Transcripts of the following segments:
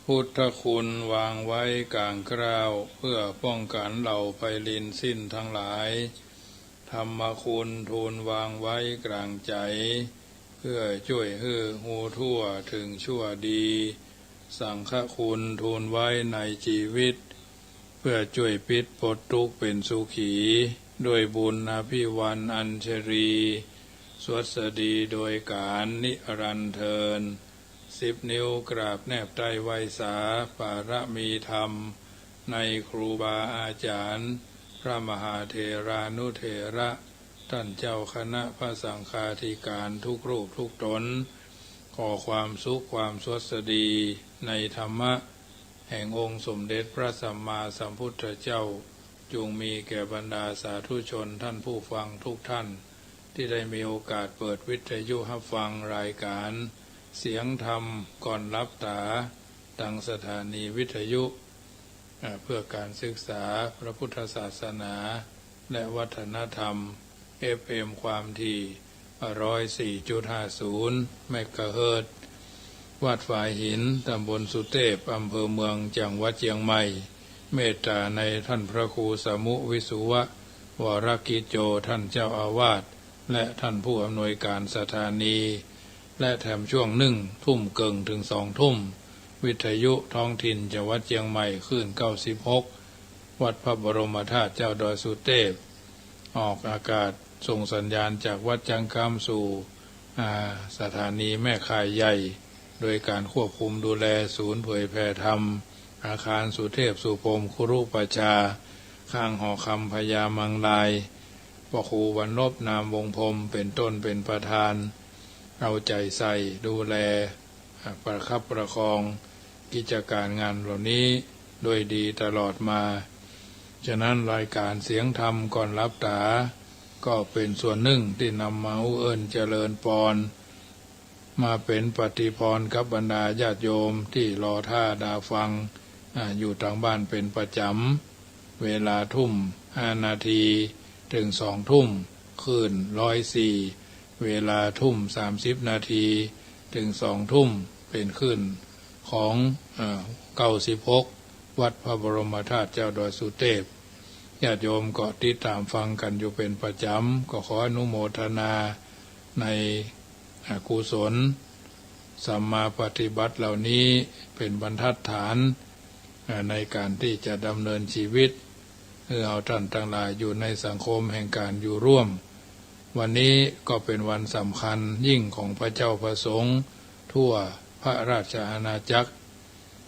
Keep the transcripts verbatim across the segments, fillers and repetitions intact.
พุทธคุณวางไว้กลางเกล้า เพื่อป้องกันเหล่าไพลินสิ้นทั้งหลาย ธรรมคุณทูลวางไว้กลางใจ เพื่อช่วยหื้อฮู้ทั่วถึงชั่วดี สังฆคุณทูลไว้ในชีวิต เพื่อช่วยปิดปลดทุกข์เป็นสุขี ด้วยบุญอภิวันอัญชลี สวัสดีโดยกาลนิรันดร์เทอญ สิบนิ้วกราบแนบใต้ไหว้สา ปารมีธรรม ในครูบาอาจารย์ พระมหาเถรานุเถระ ท่านเจ้าคณะพระสังฆาธิการทุกรูปทุกตน ขอความสุขความสวัสดีในธรรมะ แห่งองค์สมเด็จพระสัมมาสัมพุทธเจ้า จงมีแก่บรรดาสาธุชนท่านผู้ฟังทุกท่าน ที่ได้มีโอกาสเปิดวิทยุรับฟังรายการเสียงธรรมก่อนหลับตา ทางสถานีวิทยุ อ่า เพื่อการศึกษาพระพุทธศาสนา และวัฒนธรรม เอฟเอ็ม ความถี่ ร้อยสี่จุดห้าศูนย์ เมกะเฮิรตซ์ วัดฝายหิน ตำบลสุเทพ อำเภอเมือง จังหวัดเชียงใหม่ เมตตาในท่านพระครูสมุวิสุวะ วรกิจโจ ท่านเจ้าอาวาส และท่านผู้อำนวยการสถานี และแถมช่วงหนึ่งทุ่มเกิ่งถึงสองทุ่ม วิทยุท้องถิ่นจังหวัดเชียงใหม่ คลื่น เก้าสิบหก วัดพระบรมธาตุเจ้าดอยสุเทพ ออกอากาศส่งสัญญาณจากวัดจังคำสู่ อ่า สถานีแม่ข่ายใหญ่ โดยการควบคุมดูแลศูนย์เผยแผ่ธรรม อาคารสุเทพสุพรหมคุรุปชา ข้างหอคำพญามังราย พระครูวันลบ นามวงศ์พรหม เป็นต้นเป็นประธาน เอาใจใส่ดูแล อ่า ประคับประคองกิจการงานเหล่านี้โดยดีตลอดมา ฉะนั้นรายการเสียงธรรมก่อนหลับตา ก็เป็นส่วนหนึ่งที่นำมาอุเอิญเจริญปอน มาเป็นปฏิพรกับบรรดาญาติโยมที่รอท่าดาฟัง อ่า อยู่ทางบ้านเป็นประจำ เวลาทุ่มห้านาทีถึงสองทุ่ม คลื่น ร้อยสี่ เวลาทุ่มสามสิบนาทีถึงสองทุ่ม เป็นคลื่นของ เอ่อ เก้าสิบหก วัดพระบรมธาตุเจ้าดอยสุเทพ ญาติโยมก็ติดตามฟังกันอยู่เป็นประจำ ก็ขออนุโมทนาใน อ่า กุศลสัมมาปฏิบัติเหล่านี้เป็นบรรทัดฐาน อ่า ในการที่จะดำเนินชีวิต เพื่อเอาท่านทั้งหลายอยู่ในสังคมแห่งการอยู่ร่วม วันนี้ก็เป็นวันสำคัญยิ่งของพระเจ้าพระสงฆ์ทั่วพระราชอาณาจักร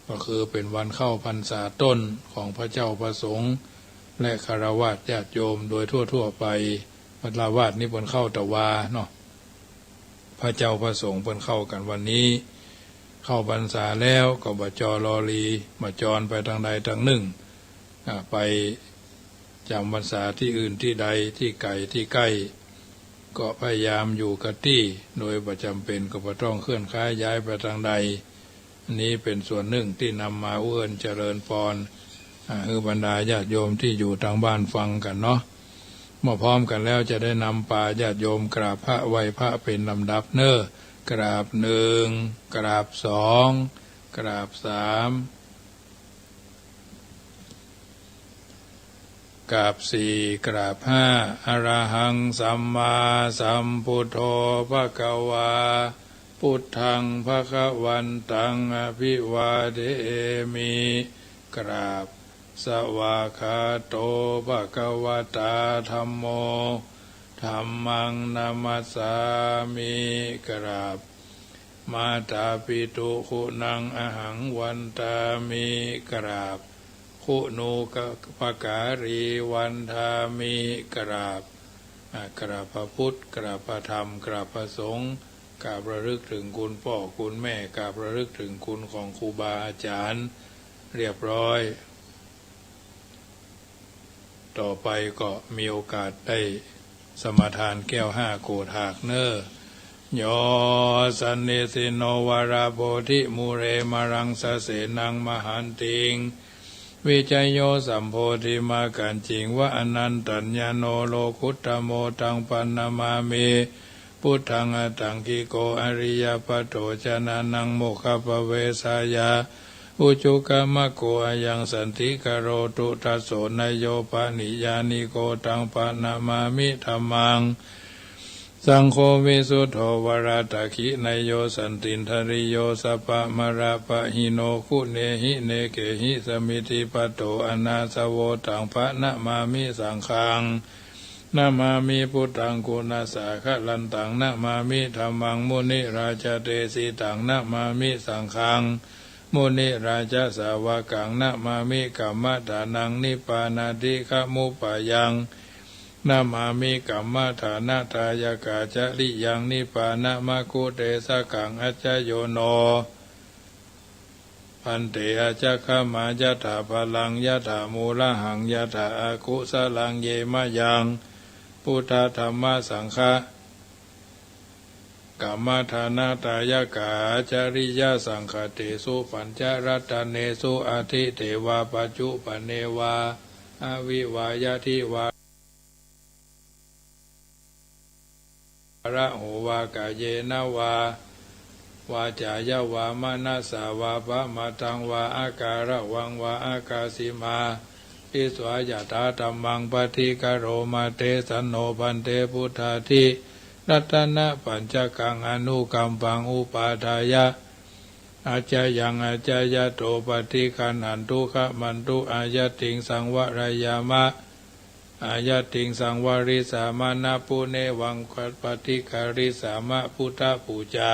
ก็คือเป็นวันเข้าพรรษาต้นของพระเจ้าพระสงฆ์ และฆราวาสญาติโยมโดยทั่วๆไป ฆราวาสนี่เปิ้นเข้าตะวาเนาะ พระเจ้าพระสงฆ์เปิ้นเข้ากันวันนี้ เข้าพรรษาแล้วก็บ่จ่อรอลี บ่จรไปทางใดทางหนึ่ง อ่า ไปจำพรรษาที่อื่นที่ใด ที่ไกลที่ใกล้ ก็พยายามอยู่กับตี้ โดยบ่จำเป็นก็บ่ต้องเคลื่อนย้ายไปทางใด อันนี้เป็นส่วนหนึ่งที่นำมาอุเอิญเจริญปอน อ่า ให้บรรดาญาติโยมที่อยู่ทางบ้านฟังกันเนาะ เมื่อพร้อมกันแล้วจะได้นำปาญาติโยมกราบพระไหว้พระเป็นลำดับเน้อ กราบหนึ่ง กราบสอง กราบสาม กราบสี่ กราบห้า อะระหังสัมมาสัมพุทโธภะคะวา พุทธังภะคะวันตังอะภิวาเทมิ กราบ สวากขาโตภะคะวะตาธัมโม ธัมมังนะมัสสามิ กราบ มาตาปิตุคุณังอะหังวันทามิ กราบ คุณูปการีวันทามิ กราบ อ่ะ กราบพระพุทธ กราบพระธรรม กราบพระสงฆ์ กราบระลึกถึงคุณพ่อคุณแม่ กราบระลึกถึงคุณของครูบาอาจารย์ เรียบร้อย ต่อไปก็มีโอกาสได้สมาทานแก้วห้าโกฏหากเน้อ โย สันนิสินโน วาราโพธิมูเล มาลังสะเสนัง มหันติง วิชโย สัมโพธิมากขันจิง วะ อนันตัญญาโน โลกุตตโม ตัง ปันนมามิ พุทธัง อัตถังคิโก อริยปัตโต จนะนัง โมคคัพพะเวสายะ Ujukamaggo ayaṃ santikaro tudaso neyyo paṇiyāniko taṃ paṇamāmi dhammaṃ. Saṅgho visuddho varadakkhiṇeyyo santindriyo sabbamalapahīno guṇehi nekehi samiddhipatto anāsavo taṃ paṇamāmi saṅghaṃ. Namāmi buddhaṃ guṇasāgarantaṃ namāmi dhammaṃ munirājadesitaṃ namāmi saṅghaṃ munirājasāvakaṃ namāmi kammadānaṃ nibbānādhigamupāyaṃ namāmi kammadānadāyakācariyaṃ nibbānamaggudesakkhaṃ accayo no bhante accakamā yathā balaṃ yathā mūlahaṃ yathā akusalaṃ ye mayaṃ buddha dhamma saṅgha kammadānadāyakā acariya saṅghatesu pañcaratane su atīte vā paccuppane vā aviva yadi vā raho vā kāyena vā vācāya vā manasā vā pamataṃ vā akāraṃ vā akāsi mā disvā yathā dhammaṃ paṭikaroma te sanno bhante buddhādi ratanapañcakaṃ anukampaṃ upādāya accayaṃ accayato paṭiggaṇhantu khamantu āyatiṃ saṃvareyāma āyatiṃ saṃvarissāma nāpunevaṃ paṭiggarissāma buddhapūjā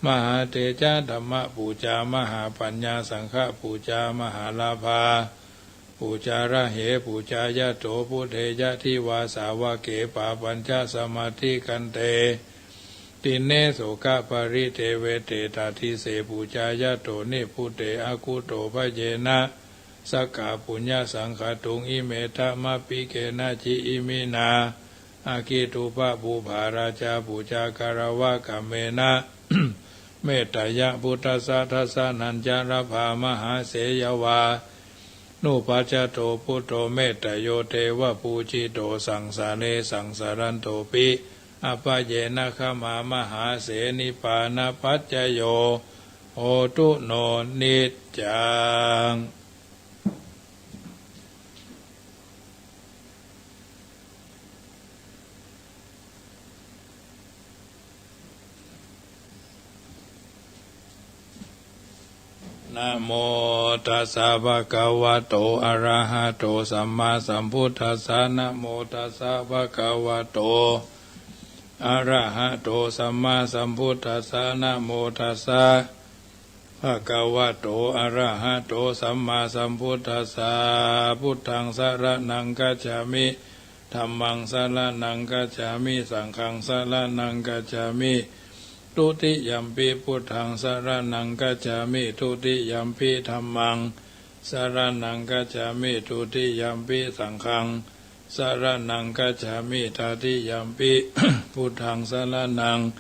mahātejā dhammapūjā mahāpaññā saṅghapūjā mahālābha pūjā rahe pūjāyato buddhe yadi vā sāvake pāpañca samādhikkhante dīne sokaparideveṭe tādise pūjāyato nibbute akutobhayena sakkā puññasaṅkhātuṃ ime dhammapi kenaci iminā aggi dubbabū bārajā pūjā karavā kammena metteyya buddhassa dassanañca labbā mahāseyavā nupajjato buddho metteyo devapūjito saṃsāre saṃsarantopi appayena khamā mahāse nibbānapaccayo hotu no niccaṃ. Namo tassa bhagavato arahato sammāsambuddhassa. Namo tassa bhagavato arahato sammāsambuddhassa. Namo tassa bhagavato arahato sammāsambuddhassa. Buddhaṃ saraṇaṃ gacchāmi. Dhammaṃ saraṇaṃ gacchāmi. Saṅghaṃ saraṇaṃ gacchāmi. Dutiyampi buddhaṃ saraṇaṃ gacchāmi. Dutiyampi dhammaṃ saraṇaṃ gacchāmi. Dutiyampi saṅghaṃ saraṇaṃ gacchāmi. Tatiyampi buddhaṃ saraṇaṃ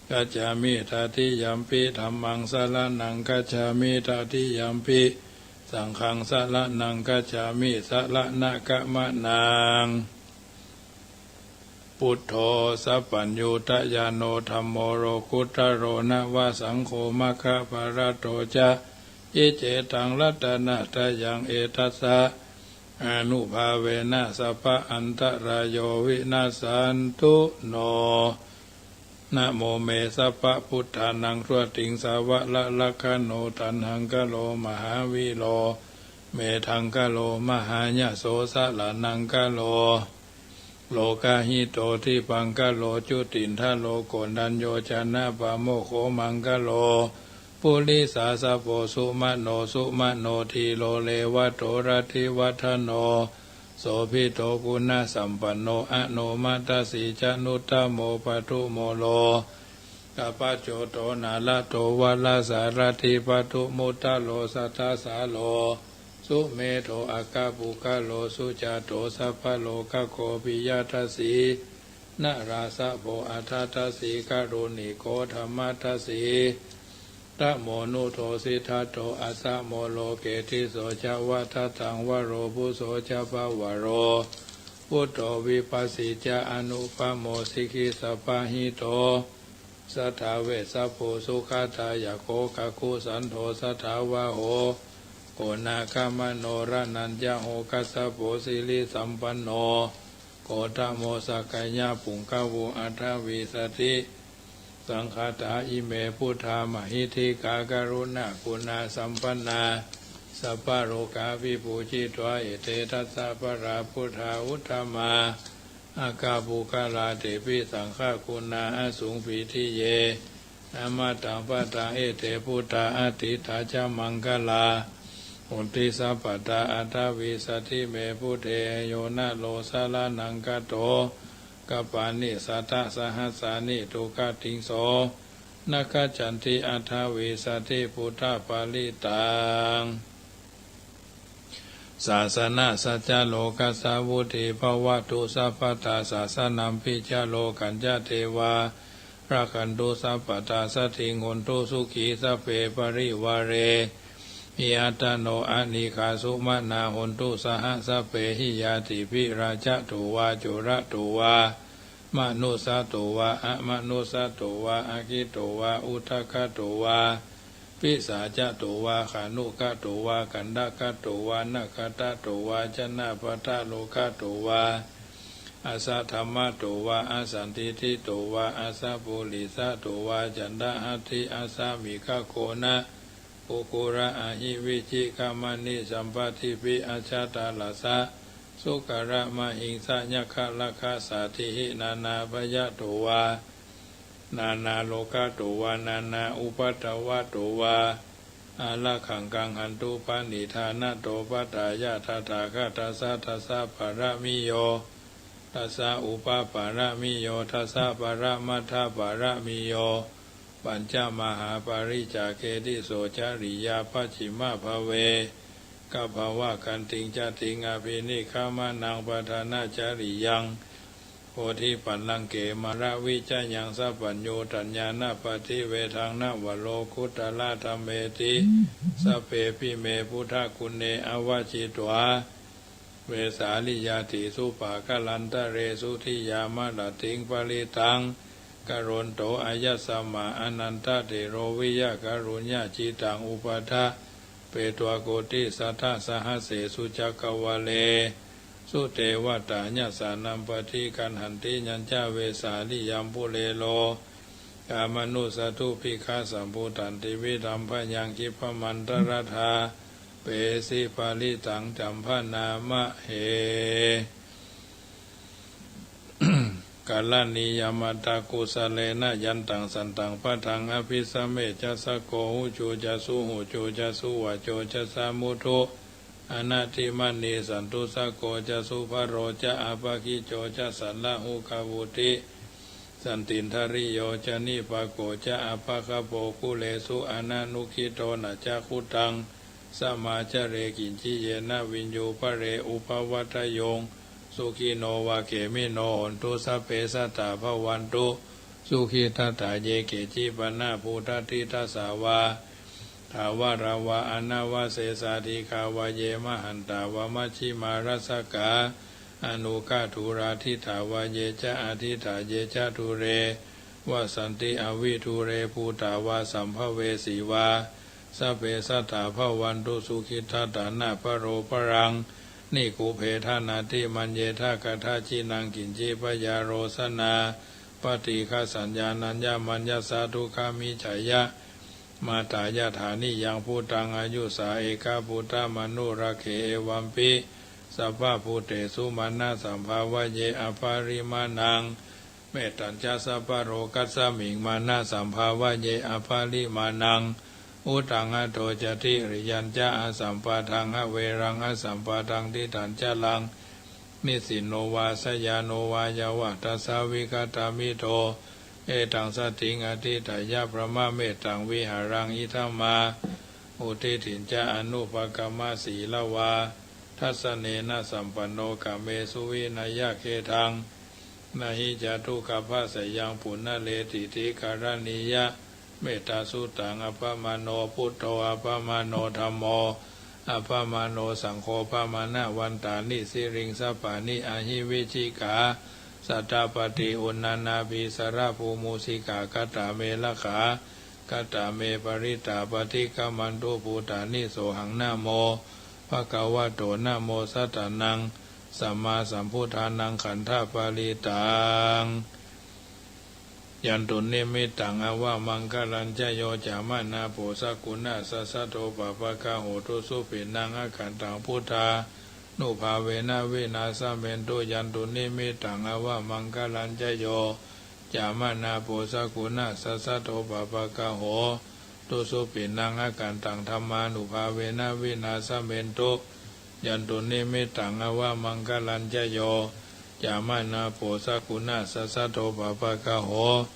gacchāmi. Tatiyampi dhammaṃ saraṇaṃ gacchāmi. Tatiyampi saṅghaṃ saraṇaṃ gacchāmi. Saraṇagamanaṃ. Buddho sabbaññutañāṇo dhammo lokuttaro nava saṅgho maggaphalaṭṭho ca. Iccetaṃ ratanattayaṃ etassā ānubhāvena sabba antarāyo vinassantu no. Namo me sabbabuddhānaṃ. Dvattiṃsāvaralakkhaṇo taṇhaṅkaro mahāvīro medhaṅkaro mahāyaso saraṇaṅkaro lokahito dīpaṅkaro jutindharo koṇḍañño janapāmokkho maṅgalo purisāsabho sumano sumano dhīro revatoraṭṭhivaḍḍhano sobhito guṇasampanno anomadassī januttamo padumo lokapajjoto nārado varasārathī padumuttaro sattasāro sumedho akkapuggalo sujāto sabbalokaggo piyadassī narāsabho atthadassī kāruṇiko dhammadassi dhammo nuddho siddhattho asamo loke tisso ca vadattaṃ varo phusso ca pavaro buddho vipassī ca anupamo sikhī sabbahito Sattha Vessabhū Sugatadāyako Kakusandho Satavaho Koṇāgamano Raṇañjaho Kassapo Sirisampanno Gotamo Sakyapuṅgavo Aṭṭhavīsati saṅkhātā ime buddhā mahiddhikā karuṇāguṇasampannā sabbalokā vibhūjitā ete dasappalā buddhā uttama aggapuggalā tepi saṅghaguṇā asuṃ piṭṭhiyē amataṃ pattaṃ ete buddhā atītā ca maṅgalā honti sabbadā aṭṭhavīsati me buddhe. Yo naro saraṇaṃ gato kappāni satasahassāni duggatiṃ so nakkhañjanti aṭṭhavīsati buddhaparittaṃ. Sāsanassaccā lokassa vuḍḍhī bhavatu sabbadā sāsanampi ca lokañca devā rakkhantu sabbadā saddhiṃ hontu sukhī sabbe parivāre hi attano anīghā sumanā hontu saha sabbehi ñātibhi rājato vā corato vā manussato vā amanussato vā aggito vā udakato vā pisācato vā khāṇukato vā kaṇṭakato vā nakkhattato vā janapadarogato vā asaddhammato vā asandiṭṭhito vā asappurisato vā caṇḍahatthi asāmikakona kukkura ahi vicchikamaṇisappadīpi ajātarasa sūkaramahiṃsayakkharakkhasādīhi nānābhayato vā nānārogato vā nānāupaddavato vā ārakkhaṃ gaṇhantu paṇidhā. Nato paṭṭhāya tathāgatassa dasa pāramiyo dasa upapāramiyo dasa paramatthapāramiyo pañca mahāpariccāge tisso cariyā pacchimabbhave gabbhāvakkantiṃ jātiṃ abhinikkhamanaṃ padhānacariyaṃ bodhipallaṅke māravijayaṃ sabbaññutañāṇappaṭivedhaṃ navalokuttaradhammeti sabbepi me buddhaguṇe āvajjitvā vesāliyā tīsu pākārantaresu tiyāmarattiṃ parittaṃ karonto āyasmā ānandatthero vijayakāruññacittaṃ upaṭṭhapetvā koṭisatasahassesu cakkavāḷesu devatā yassāṇaṃ paṭiggaṇhanti yañca vesāliyaṃ pure rogāmanussadubbhikkhasambhūtaṃ tividhaṃ bhayaṃ khippamāntaradhāpesi parittaṃ taṃ bhaṇāma he. Karaṇīyamatthakusalena yantaṃ santaṃ padaṃ abhisamecca sakko ujū ca suhujū ca suvaco cassa mudu anatimānī santussako ca subharo ca appakicco ca sallahukavutti santindriyo ca nipako ca appagabbho kulesu ananugiddho na ca khuddaṃ samācare kiñci yena viññū pare upavadeyyuṃ. Sukhino vā khemino hontu sabbe sattā bhavantu sukhitattā. Ye keci pāṇabhūtatthi tasā vā thāvarā vā anavasesā dīghā vā ye mahantā vā majjhimā rassakā aṇukathūlā diṭṭhā vā ye ca adiṭṭhā ye ca dūre vasanti avidūre bhūtā vā sambhavesī vā sabbe sattā bhavantu sukhitattā. Na paro paraṃ nikubbetha nātimaññetha katthaci naṃ kiñci byārosanā paṭighasaññā nāññamaññassa dukkhamiccheyya. Mātā yathā niyaṃ puttaṃ āyusā ekaputtamanurakkhe evampi sabbabhūtesu mānasambhāvaye aparimāṇaṃ. Mettañca sabbalokasmiṃ mānasambhāvaye aparimāṇaṃ. Uddhaṃ adho ca tiriyañca asambādhaṃ averaṃ asapattaṃ tiṭṭhañcaraṃ nisinno vā sayāno vā yāvatassa vigatamiddho etaṃ satiṃ adhiṭṭheyya brahmametaṃ vihāraṃ idhamāhu diṭṭhiñca anupagamma sīlavā dassanena sampanno kāmesu vineyya gedhaṃ na hi jātu gabbhaseyyaṃ punaretīti. Karaṇīyamettāsuttaṃ. Appamāṇo buddho appamāṇo dhammo appamāṇo saṅgho pamāṇavantāni siriṃ sabbāni ahi vicchikā Sattappati uṇṇānābhī sarabū mūsikā, katā me rakkhā, katā me parittā, paṭikkamantu bhūtāni, sohaṃ namo bhagavato, namo sattannaṃ sammāsambuddhānaṃ. Khandhaparittaṃ. Yandunnimittaṃ avamaṅgalañca yo cāmanāpo sakuṇassa saddo pāpaggaho dussupinaṃ akantaṃ buddhānubhāvena vināsamentu. Yandunnimittaṃ avamaṅgalañca yo cāmanāpo sakuṇassa saddo pāpaggaho dussupinaṃ akantaṃ dhammānubhāvena vināsamentu. Yandunnimittaṃ avamaṅgalañca yo cāmanāpo sakuṇassa saddo pāpaggaho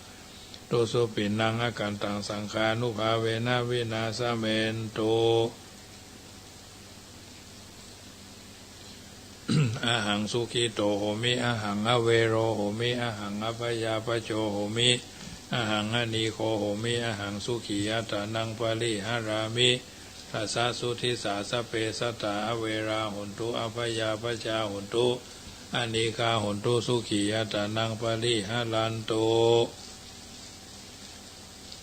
dussupinaṃ akantaṃ saṅghānubhāvena vināsamentu. Ahaṃ sukhito homi, ahaṃ avero homi, ahaṃ abyāpajjho homi, ahaṃ anīgho homi, ahaṃ sukhī attānaṃ pariharāmi. Dasasudisā sabbe sattā averā hontu, abyāpajjhā hontu, anīghā hontu, sukhī attānaṃ pariharantu.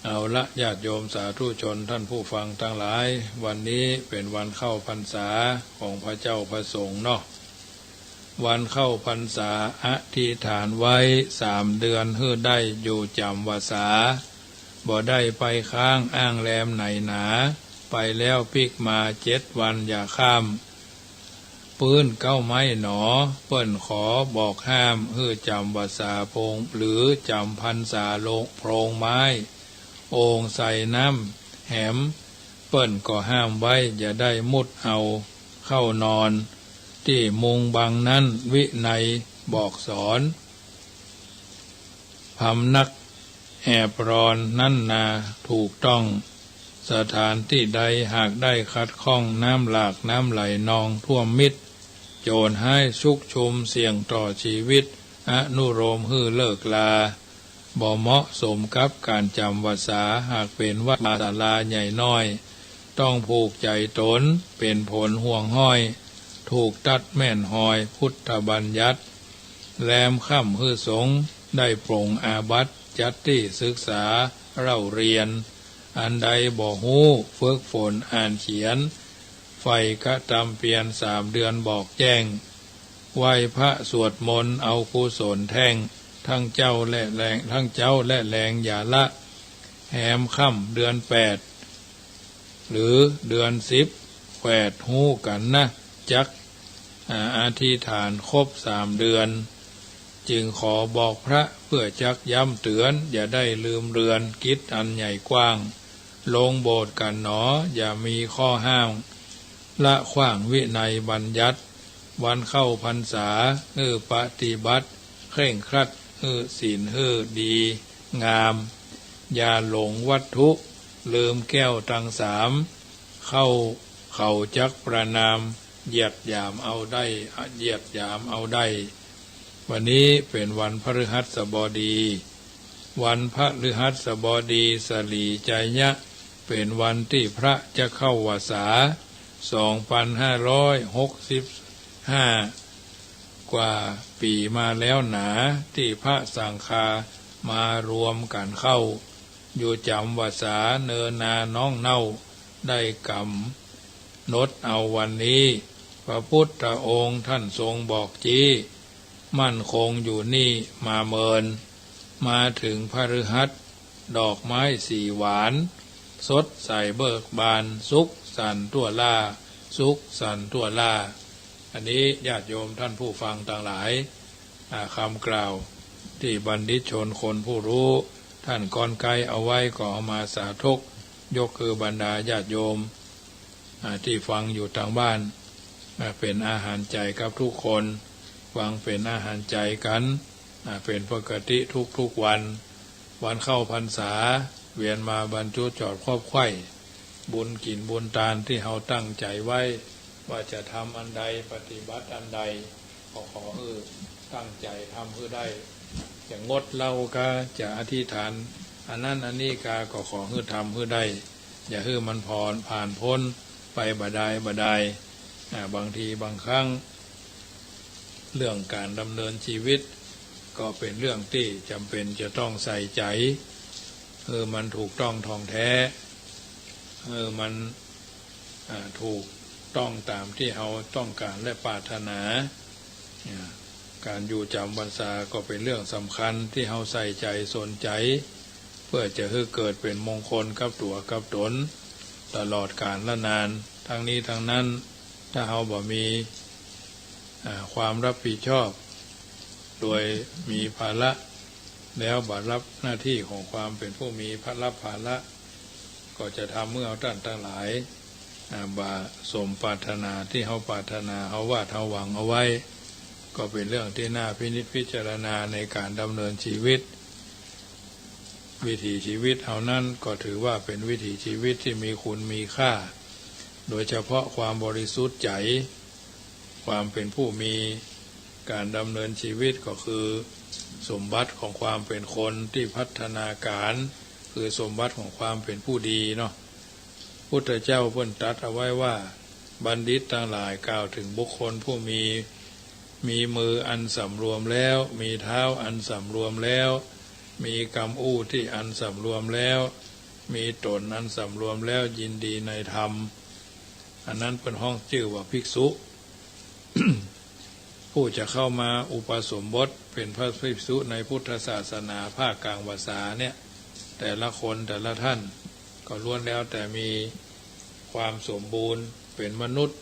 เอาละ ญาติโยมสาธุชนท่านผู้ฟังทั้งหลาย วันนี้เป็นวันเข้าพรรษาของพระเจ้าพระสงฆ์เนาะ วันเข้าพรรษาอธิษฐานไว้สามเดือนหื้อได้อยู่จ๋ำวัสสา บ่ได้ไปค้างอ้างแรมไหนหนา ไปแล้วปิ๊กมาเจ็ดวันอย่าข้าม ปื้นเก๊าไม้หนอ เปิ้นขอบอกห้าม หื้อจ๋ำวัสสาโพรง หรือจ๋ำพรรษาโลงโพรงไม้ โอ่งใส่น้ำแหม เปิ้นก็ห้ามไว้ อย่าได้มุดเอาเข้านอน ตี้มุงบังนั้นวินัยบอกสอน พำนักแอบรอนนั้นนาถูกต้อง สถานที่ใดหากได้ขัดข้อง น้ำหลากน้ำไหลนองท่วมมิด โจรฮ้ายชุกชุมเสี่ยงต่อชีวิต อนุโลมหื้อเลิกลา บ่เหมาะสมกับก๋านจ๋ำวัสสา หากเป๋นวัดวาศาลาใหญ่น้อย ต้องผูกใจ๋ต๋น เป๋นผลห่วงห้อย ถูกตัดแม่นฮอยพุทธบัญญัติ แรมค่ำหื้อสงฆ์ ได้ปลงอาบัติ จัดตี้ศึกษาเล่าเรียน อันใดบ่ฮู้ฝึกฝนอ่านเขียน ใฝ่กระตำเปียรสามเดือนบอกแจ้ง ไหว้พระสวดมนต์เอากุศลแท่ง ทั้งเจ๊าและแลง ทั้งเจ๊าและแลงอย่าละ แหมค่ำเดือนแปด หรือเดือนสิบ แขวดฮู้กั๋นนะ จัก อ่า อธิษฐานครบสามเดือน จึงขอบอกพระเพื่อจักย้ำเตือน อย่าได้ลืมเรือนกิจอันใหญ่กว้าง ลงโบสถ์กั๋นหนอ อย่ามีข้อห้าม ละขว้างวินัยบัญญัติ วันเข้าพรรษา หื้อปฏิบัติเคร่งครัด หื้อศีลหื้อดีงาม อย่าหลงวัตถุ ลืมแก้วตังสาม เข้าเขาจักประณาม เหยียดหยามเอาได้ เหยียดหยามเอาได้ วันนี้เป็นวันพฤหัสบดี วันพฤหัสบดีสลีจายะ เป็นวันที่พระจะเข้าวัสสา สองพันห้าร้อยหกสิบห้า กว่าปี๋มาแล้วหนา ที่พระสังฆามารวมกั๋นเข้า อยู่จ๋ำวัสสาเนินนาน้องเน่า ได้ก๋ำหนดเอาวันนี้ พระพุทธองค์ท่านทรงบอกจี้ มั่นคงอยู่นี่มาเมิน มาถึงพฤหัส ดอกไม้สีหวาน สดใสเบิกบาน สุขสันต์ทั่วล่า สุขสันต์ทั่วล่า อันนี้ญาติโยมท่านผู้ฟังทั้งหลาย อ่า คำกล่าวที่บัณฑิตชนคนผู้รู้ ท่านกรไกรเอาไว้ ก็เอามาสาธก ยกคือบรรดาญาติโยม อ่า ที่ฟังอยู่ตางบ้าน อ่า เป๋นอาหารใจ๋กับทุกคน ฟังเป๋นอาหารใจ๋กั๋น อ่า เป๋นปกติทุกๆ วัน วันเข้าพรรษา เวียนมาบรรจุจอดครอบไข้ บุญกิ๋นบุญตานตี้เฮาตั้งใจ๋ไว้ ว่าจะทำอันใดปฏิบัติอันใด ก็ขอหื้อตั้งใจ๋ทำหื้อได้ จะงดเหล้ากา จะอธิษฐานอันนั้นอันนี้กา ก็ขอหื้อทำหื้อได้ อย่าหื้อมันผ่อนผ่านพ้นไปบ่ดายบ่ดาย อ่า บางทีบางครั้ง เรื่องการดำเนินชีวิต ก็เป็นเรื่องที่จำเป็นจะต้องใส่ใจ เออ มันถูกต้องท่องแท้ เออ มัน อ่า ถูกต้องตามที่เราต้องการและปรารถนา อ่า การอยู่จำพรรษาก็เป็นเรื่องสำคัญที่เราใส่ใจสนใจ เพื่อจะให้เกิดเป็นมงคลกับตัวกับตน ตลอดกาลและนาน ทั้งนี้ทั้งนั้น ถ้าเราบ่มี อ่า ความรับผิดชอบ โดยมีภาระ แล้วบ่รับหน้าที่ของความเป็นผู้มีภาระภาระ ก็จะทำเมื่อท่านทั้งหลาย อ่า บ่สมปรารถนาที่เราปรารถนา เราวาดเราหวังเอาไว้ ก็เป็นเรื่องที่น่าพินิจพิจารณาในการดำเนินชีวิต วิถีชีวิตเรานั้นก็ถือว่าเป็นวิถีชีวิตที่มีคุณมีค่า โดยเฉพาะความบริสุทธิ์ใจ ความเป็นผู้มีการดำเนินชีวิตก็คือสมบัติของความเป็นคนที่พัฒนาการ คือสมบัติของความเป็นผู้ดีเนาะ พุทธเจ้าเพิ่นตรัสเอาไว้ว่า บัณฑิตทั้งหลายกล่าวถึงบุคคลผู้มี มีมืออันสำรวมแล้ว มีเท้าอันสำรวมแล้ว มีกำอู้ที่อันสำรวมแล้ว มีตนอันสำรวมแล้ว ยินดีในธรรม อันนั้นเปิ้นฮ้องจื้อว่าภิกษุ ผู้จะเข้ามาอุปสมบทเป็นพระภิกษุในพุทธศาสนาภาคกลางพรรษาเนี่ย แต่ละคนแต่ละท่านก็ล้วนแล้วแต่มีความสมบูรณ์ เป็นมนุษย์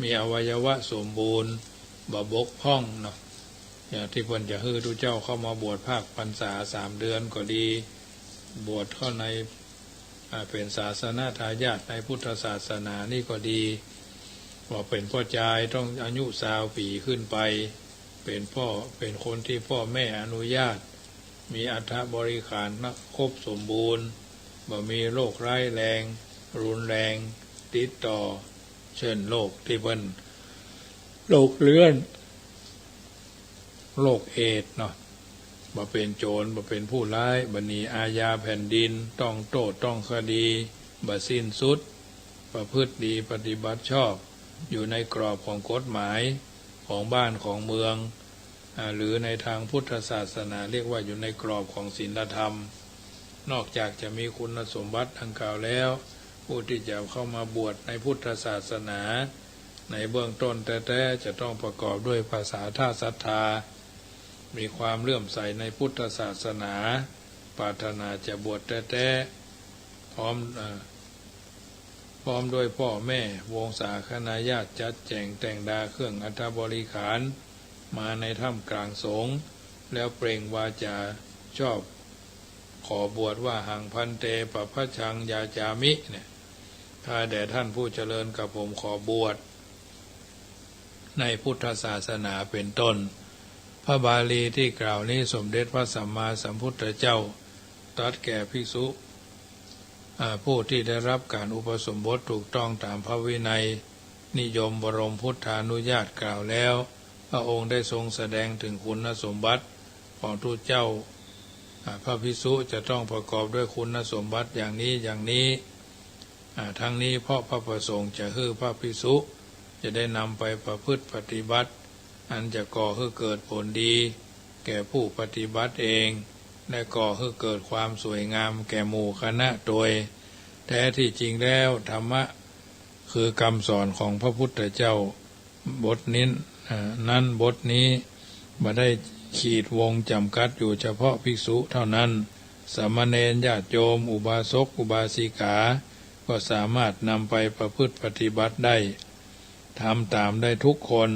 มีอวัยวะสมบูรณ์ บ่บกพร่องเนาะ อย่างที่เปิ้นจะหื้อตุ๊เจ้าเข้ามาบวชภาคพรรษาสามเดือนก็ดี บวชเข้าใน อ่า เป็นศาสนทายาทในพุทธศาสนานี่ก็ดี ว่าเป็นป้อจายต้องอายุซาวปี๋ขึ้นไป เป็นป้อ เป็นคนที่ป้อแม่อนุญาต มีอัฐบริขารครบสมบูรณ์ บ่มีโรคร้ายแรง รุนแรง ติดต่อ เช่นโรคที่เปิ้น โรคเรื้อน โรคเอดส์เนาะ บ่เป็นโจร บ่เป็นผู้ร้าย บ่หนีอาญาแผ่นดิน ต้องโต้ษ ต้องคดี บ่สิ้นสุด ประพฤติดี ปฏิบัติชอบ อยู่ในกรอบของกฎหมาย ของบ้านของเมือง อ่า หรือในทางพุทธศาสนาเรียกว่าอยู่ในกรอบของศีลธรรม นอกจากจะมีคุณสมบัติดังกล่าวแล้ว ผู้ที่จะเข้ามาบวชในพุทธศาสนา ในเบื้องต้นแท้ๆ จะต้องประกอบด้วยภาษาท่าศรัทธา มีความเลื่อมใสในพุทธศาสนา ปรารถนาจะบวชแท้ๆ พร้อม เอ่อ พร้อมด้วยป้อแม่ วงศาคณาญาติ จัดแจงแต่งดาเครื่องอัฐบริขาร มาในท่ามกลางสงฆ์ แล้วเปล่งวาจาชอบ ขอบวชว่า หัง ภันเต ปะพะชัง ยาจามิ เนี่ย ข้าแด่ท่านผู้เจริญ กระผมขอบวช ในพุทธศาสนาเป็นต้น พระบาลีที่กล่าวนี้สมเด็จพระสัมมาสัมพุทธเจ้าตรัสแก่ภิกษุ อ่า ผู้ที่ได้รับการอุปสมบทถูกต้องตามพระวินัย นิยมบรมพุทธานุญาตกล่าวแล้ว พระองค์ได้ทรงแสดงถึงคุณสมบัติของตุ๊เจ้า อ่า พระภิกษุจะต้องประกอบด้วยคุณสมบัติอย่างนี้อย่างนี้ อ่า ทั้งนี้เพราะพระประสงค์จะหื้อพระภิกษุจะได้นำไปประพฤติปฏิบัติ อันจะก่อหื้อเกิดผลดีแก่ผู้ปฏิบัติเอง และก่อหื้อเกิดความสวยงามแก่หมู่คณะโดย แท้ที่จริงแล้วธรรมะคือกำสอนของพระพุทธเจ้า บทนี้ อ่า นั้นบทนี้บ่ได้ขีดวงจำกัดอยู่เฉพาะภิกษุเท่านั้น สามเณร ญาติโยม อุบาสก อุบาสิกา ก็สามารถนำไปประพฤติปฏิบัติได้ ทำตามได้ทุกคน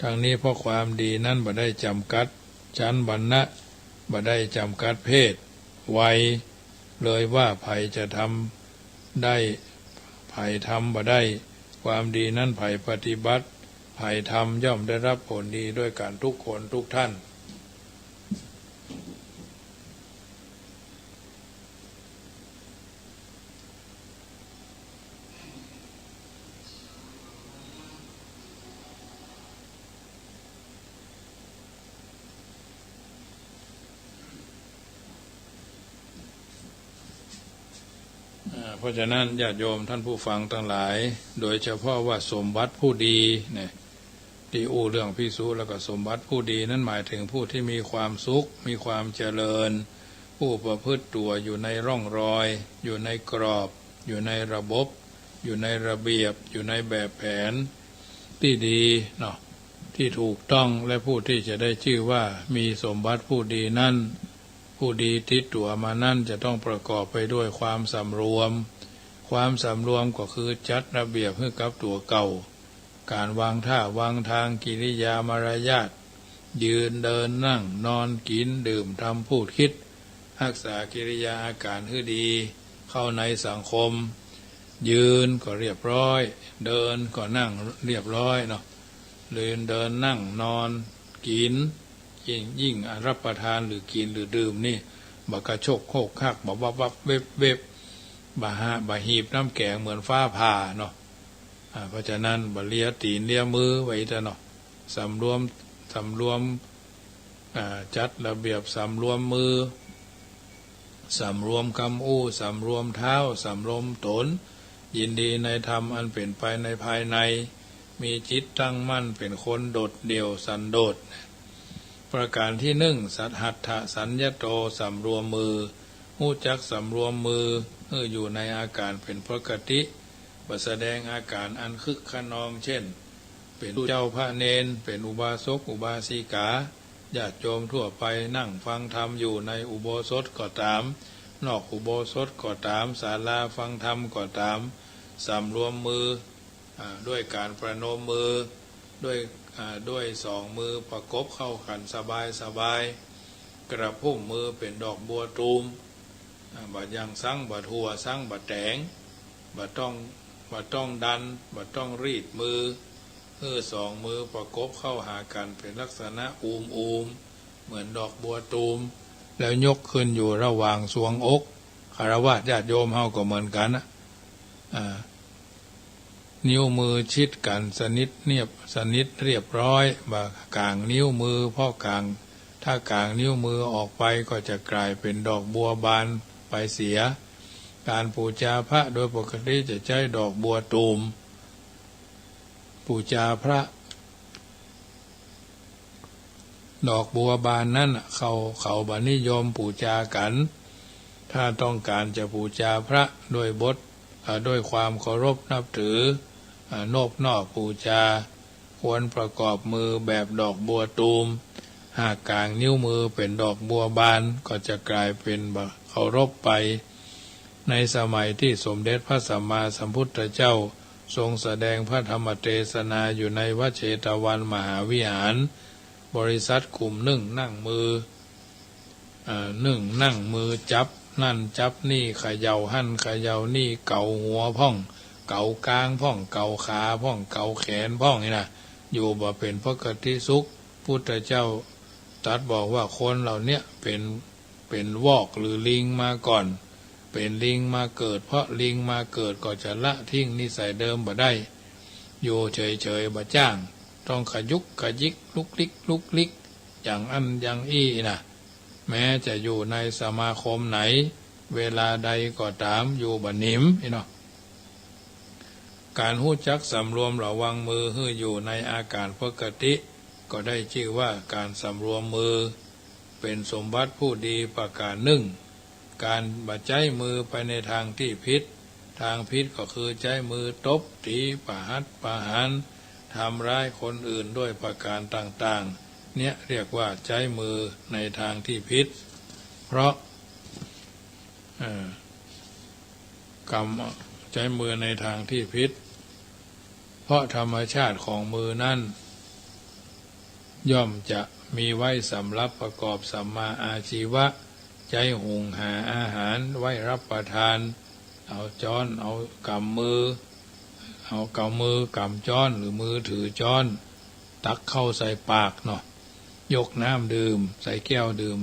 ทั้งนี้เพราะความดีนั้นบ่ได้จำกัดชั้นวรรณะ บ่ได้จำกัดเพศ วัย เลยว่าใผจะทำได้ ใผทำบ่ได้ ความดีนั้นใผปฏิบัติ ใผทำย่อมได้รับผลดีด้วยกันทุกคนทุกท่าน อ่า เพราะฉะนั้นญาติโยมท่านผู้ฟังทั้งหลาย โดยเฉพาะว่าสมบัติผู้ดีเนี่ย ที่อู้เรื่องภิกษุแล้วก็สมบัติผู้ดีนั้นหมายถึงผู้ที่มีความสุข มีความเจริญ ผู้ประพฤติตัวอยู่ในร่องรอย อยู่ในกรอบ อยู่ในระบบ อยู่ในระเบียบ อยู่ในแบบแผนที่ดีเนาะ ที่ถูกต้อง และผู้ที่จะได้ชื่อว่ามีสมบัติผู้ดีนั้น ผู้ดีติดตัวมานั้นจะต้องประกอบไปด้วยความสำรวม ความสำรวมก็คือจัดระเบียบให้กับตัวเก่า การวางท่าวางทาง กิริยามารยาท ยืนเดินนั่งนอนกินดื่มทำพูดคิด รักษากิริยาอาการให้ดี เข้าในสังคม ยืนก็เรียบร้อย เดินก็นั่งเรียบร้อยเนาะ ยืนเดินนั่งนอนกิน ยิ่ง ยิ่งรับประทานหรือกินหรือดื่มนี่ บ่กระชกโคกคัก บ่วับวับเว็บเว็บ บ่หา บ่หีบน้ำแข็งเหมือนฟ้าผ่าเนาะ อ่า เพราะฉะนั้นบ่เลียตีนเลียมือไว้แต่เนาะ สำรวม สำรวม อ่า จัดระเบียบ สำรวมมือ สำรวมกำอู้ สำรวมเท้า สำรวมตน ยินดีในธรรมอันเป็นไปในภายใน มีจิตตั้งมั่น เป็นคนโดดเดี่ยวสันโดษ ประการที่หนึ่ง สัทหัตถสัญญโต สำรวมมือ ฮู้จักสำรวมมือ ให้อยู่ในอาการเป็นปกติ บ่แสดงอาการอันคึกคะนอง เช่น เป็นเจ้าพระเณร เป็นอุบาสกอุบาสิกา ญาติโยมทั่วไปนั่งฟังธรรมอยู่ในอุโบสถก็ตาม นอกอุโบสถก็ตาม ศาลาฟังธรรมก็ตาม สำรวมมือ อ่า ด้วยการประนมมือ ด้วย อ่า ด้วยสองมือประกบเข้ากันสบายสบาย กระพุ้มมือเป็นดอกบัวตูม อ่า บ่ยังสัง บ่ทั่วสัง บ่แตง บ่ต้อง บ่ต้องดัน บ่ต้องรีดมือ เออ สองมือประกบเข้าหากันเป็นลักษณะอูมๆ เหมือนดอกบัวตูม แล้วยกขึ้นอยู่ระหว่างทรวงอก ฆราวาสญาติโยมเฮาก็เหมือนกันนะ อ่า นิ้วมือชิดกันสนิทเนียบ สนิทเรียบร้อย บ่ก๋างนิ้วมือ เพราะก๋าง ถ้าก๋างนิ้วมือออกไปก็จะกลายเป็นดอกบัวบานไปเสีย การปู๋จาพระโดยปกติจะใช้ดอกบัวตูม ปู๋จาพระ ดอกบัวบานนั้นน่ะ เขา เขาบ่นิยมปู๋จากัน ถ้าต้องการจะปู๋จาพระด้วยบท เอ่อ ด้วยความเคารพนับถือ เอ่อ นบนอบปู๋จา ควรประกอบมือแบบดอกบัวตูม หากก๋างนิ้วมือเป็นดอกบัวบาน ก็จะกลายเป็นบ่เคารพไป ในสมัยที่สมเด็จพระสัมมาสัมพุทธเจ้าทรงแสดงพระธรรมเทศนาอยู่ในวัดเชตวันมหาวิหาร บริษัทกลุ่มนึ่งนั่งมือ เอ่อ นึ่งนั่งมือจับนั่นจับนี่ เขย่าหั่นเขย่านี่ เก๋าหัวพ่อง เก๋าก๋างพ่อง เก๋าขาพ่อง เก๋าแขนพ่องนี่นะ อยู่บ่เป็นปกติสุข พุทธเจ้าตรัสบอกว่าคนเหล่าเนี้ยเป็น เป็นวอกหรือลิงมาก่อน เป็นลิงมาเกิด เพราะลิงมาเกิดก็จะละทิ้งนิสัยเดิมบ่ได้ อยู่เฉยๆ บ่จ้าง ต้องขยุกขยิกลุกลิกลุกลิก อย่างอั้นอย่างอี้นะ แม้จะอยู่ในสมาคมไหน เวลาใดก็ตาม อยู่บ่หนิมอี้เนาะ การฮู้จักสำรวมระวังมือหื้ออยู่ในอาการปกติ ก็ได้ชื่อว่าการสำรวมมือ เป็นสมบัติผู้ดีประการหนึ่ง การบ่ใจ๊มือไปในทางที่ผิด ทางผิดก็คือใจ๊มือตบตีประหัตประหาร ทำร้ายคนอื่นด้วยประการต่างๆ เนี่ยเรียกว่าใจ๊มือในทางที่ผิด เพราะ เอ่อ กรรม ใจ๊มือในทางที่ผิด เพราะธรรมชาติของมือนั้น ย่อมจะมีไว้สำหรับประกอบสัมมาอาชีวะ ใจ๊หุงหาอาหารไว้รับประทาน เอาจ๊อน เอาก๋ำมือ เอาก๋ำมือก๋ำจ๊อน หรือมือถือจ๊อน ตักข้าวใส่ปากเนาะ ยกน้ำดื่มใส่แก้วดื่ม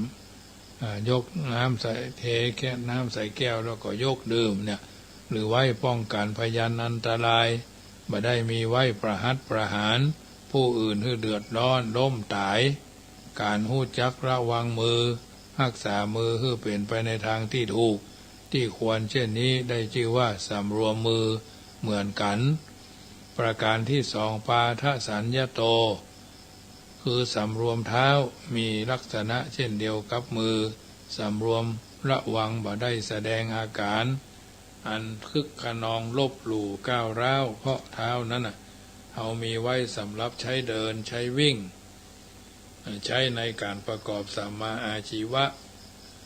อ่า ยกน้ำใส่ เทแก้วน้ำใส่แก้วแล้วก็ยกดื่มเนี่ย หรือไว้ป้องกันพยานอันตราย บ่ได้มีไว้ประหัตประหารผู้อื่นหื้อเดือดร้อนล้มต๋าย การฮู้จักระวังมือ ฮักษามือหื้อเป๋นไปในทางที่ถูก ที่ควรเช่นนี้ได้ชื่อว่าสำรวมมือเหมือนกัน ประการที่สอง ปาทสัญญโต คือสำรวมเท้า มีลักษณะเช่นเดียวกับมือ สำรวมระวังบ่ได้แสดงอาการ อันคึกคะนองลบหลู่ก้าวร้าว เพราะเท้านั้นน่ะ เฮามีไว้สำหรับใช้เดินใช้วิ่ง ใช้ในการประกอบสัมมาอาชีวะ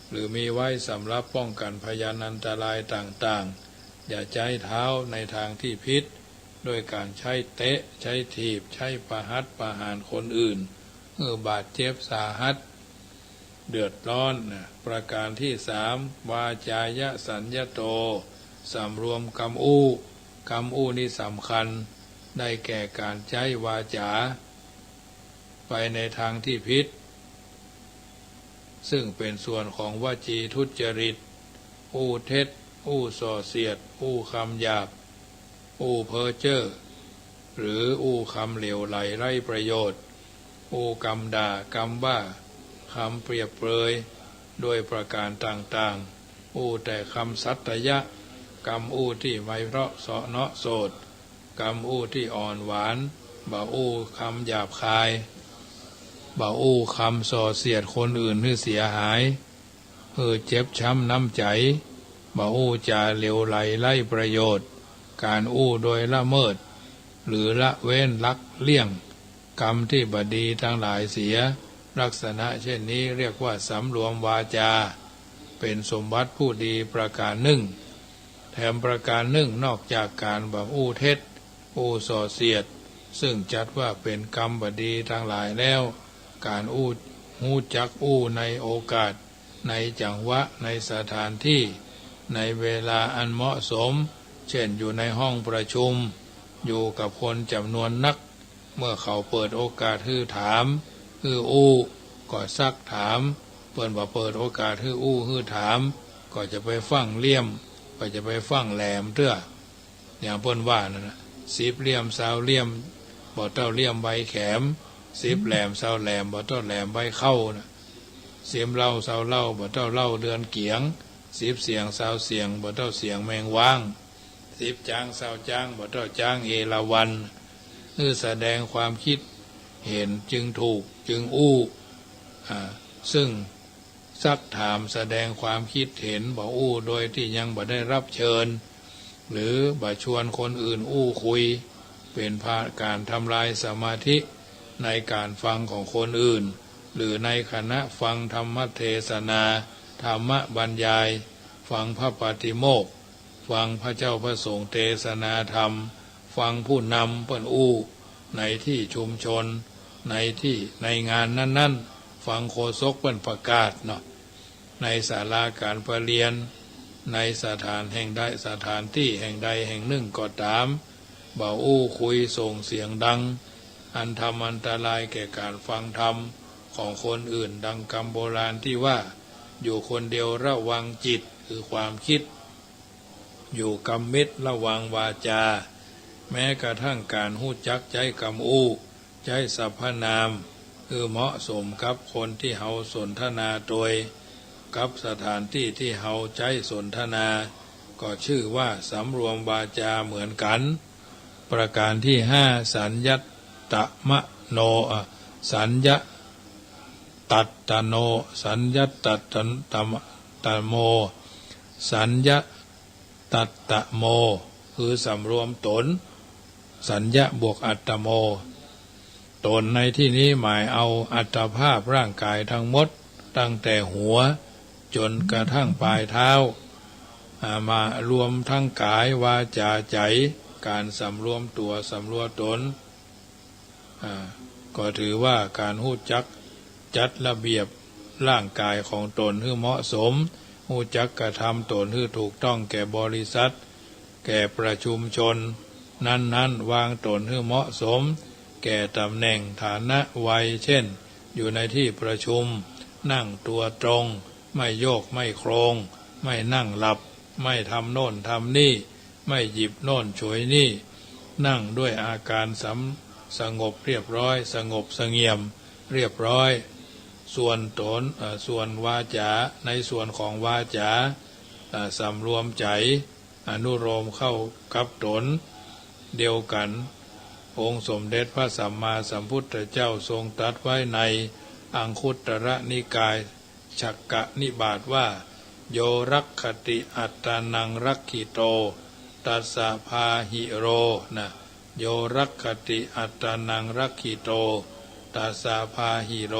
หรือมีไว้สำหรับป้องกันพยานอันตรายต่างๆ อย่าใช้เท้าในทางที่ผิด ด้วยการใช้เตะ ใช้ถีบ ใช้ประหัตประหารคนอื่น เออ บาดเจ็บสาหัส เดือดร้อนนะ ประการที่สาม วาจายสัญญโต สำรวมกำอู้ กำอู้นี่สำคัญ ได้แก่การใช้วาจา ไปในทางที่ผิด ซึ่งเป็นส่วนของวจีทุจริต อู้เท็จ อู้ส่อเสียด อู้คำหยาบ อู้เพ้อเจ้อ หรืออู้คำเหลวไหลไร้ประโยชน์ อู้กำด่า กำว่า คำเปรียบเปรย ด้วยประการต่างๆ อู้แต่คำสัตยะ กำอู้ที่ไพเราะเสาะเนาะโสด กำอู้ที่อ่อนหวาน บ่อู้คำหยาบคาย บ่อู้คำส่อเสียดคนอื่นหื้อเสียหาย หื้อเจ็บช้ำน้ำใจ บ่อู้จาเหลวไหลไร้ประโยชน์ การอู้โดยละเมิด หรือละเว้นลักเลี่ยง กรรมที่บ่ดีทั้งหลายเสีย ลักษณะเช่นนี้เรียกว่าสำรวมวาจา เป็นสมบัติผู้ดีประการหนึ่ง แถมประการหนึ่ง นอกจากการบ่อู้เท็จ อู้ส่อเสียด ซึ่งจัดว่าเป็นกรรมบ่ดีทั้งหลายแล้ว การอู้ ฮู้จักอู้ในโอกาส ในจังหวะ ในสถานที่ ในเวลาอันเหมาะสม เช่นอยู่ในห้องประชุม อยู่กับคนจำนวนนัก เมื่อเขาเปิดโอกาสหื้อถาม หื้ออู้ ก็ซักถาม เปิ้นบ่เปิดโอกาสหื้ออู้ หื้อถาม ก็จะไปฟั่งเลี่ยม ก็จะไปฟั่งแหลมเตื้อ อย่างเปิ้นว่านั่นน่ะ สิบเลี่ยมซาวเลี่ยม บ่เต้าเลี่ยมใบแขม สิบแหลมซาวแหลม บ่เต้าแหลมใบเข้าน่ะ สิบเหล้าซาวเหล้า บ่เต้าเหล้าเดือนเกียง สิบเสียงซาวเสียง บ่เต้าเสียงแมงว้าง สิบจ๊างซาวจ๊าง บ่เต้าจ๊างเอราวัณ เออ แสดงความคิดเห็นจึงถูก จึงอู้ อ่า ซึ่งซักถามแสดงความคิดเห็น บ่อู้โดยที่ยังบ่ได้รับเชิญ หรือบ่ชวนคนอื่นอู้คุย เป็นการทำลายสมาธิในการฟังของคนอื่น หรือในขณะฟังธรรมเทศนา ธรรมบรรยาย ฟังพระปาฏิโมกข์ ฟังพระเจ้าพระสงฆ์เทศนาธรรม ฟังผู้นำเปิ้นอู้ ในที่ชุมชน ในที่ ในงานนั้นๆ ฟังโฆษกเปิ้นประกาศเนาะ ในศาลาการประเรียน ในสถานแห่งใด สถานที่แห่งใดแห่งหนึ่งก็ตาม บ่อู้คุยส่งเสียงดัง อันทำอันตรายแก่การฟังธรรมของคนอื่น ดังคำโบราณที่ว่า อยู่คนเดียวระวังจิต คือความคิด อยู่กับมิตรระวังวาจา แม้กระทั่งการฮู้จักใจ๊กำอู้ ใจ๊สรรพนาม คือเหมาะสมกับคนที่เฮาสนทนาโตย กับสถานที่ที่เฮาใจ๊สนทนา ก็ชื่อว่าสำรวมวาจาเหมือนกัน ประการที่ห้า สัญญตมโน อ่ะ สัญญตัตตโน สัญญตัตตม ตโม สัญญตัตตโม คือสำรวมตน สัญญบวกอัตตโม ตนในที่นี้หมายเอาอัตภาพร่างกายทั้งหมด ตั้งแต่หัวจนกระทั่งปลายเท้า อ่า มารวมทั้งกาย วาจา ใจ การสำรวมตัว สำรวมตน อ่า ก็ถือว่าการฮู้จักจัดระเบียบร่างกายของตนหื้อเหมาะสม ฮู้จักกระทำตนหื้อถูกต้องแก่บริษัท แก่ประชุมชนนั้นๆ วางตนหื้อเหมาะสม แก่ตำแหน่งฐานะวัย เช่น อยู่ในที่ประชุม นั่งตัวตรง ไม่โยกไม่โครง ไม่นั่งหลับ ไม่ทำโน่นทำนี่ ไม่หยิบโน่นฉวยนี่ นั่งด้วยอาการสำ สงบเรียบร้อย สงบเสงี่ยมเรียบร้อย ส่วนตน เอ่อ ส่วนวาจา ในส่วนของวาจา เอ่อ สำรวมใจ อนุโลมเข้ากับตน เดียวกัน องค์สมเด็จพระสัมมาสัมพุทธเจ้าทรงตรัสไว้ในอังคุตตรนิกาย ชักกนิบาตว่า โยรักขติอัตตานังรักขิโต ตัสสะพาหิโร นะ โยรักขติอัตตานังรักขิโต ตัสสะพาหิโร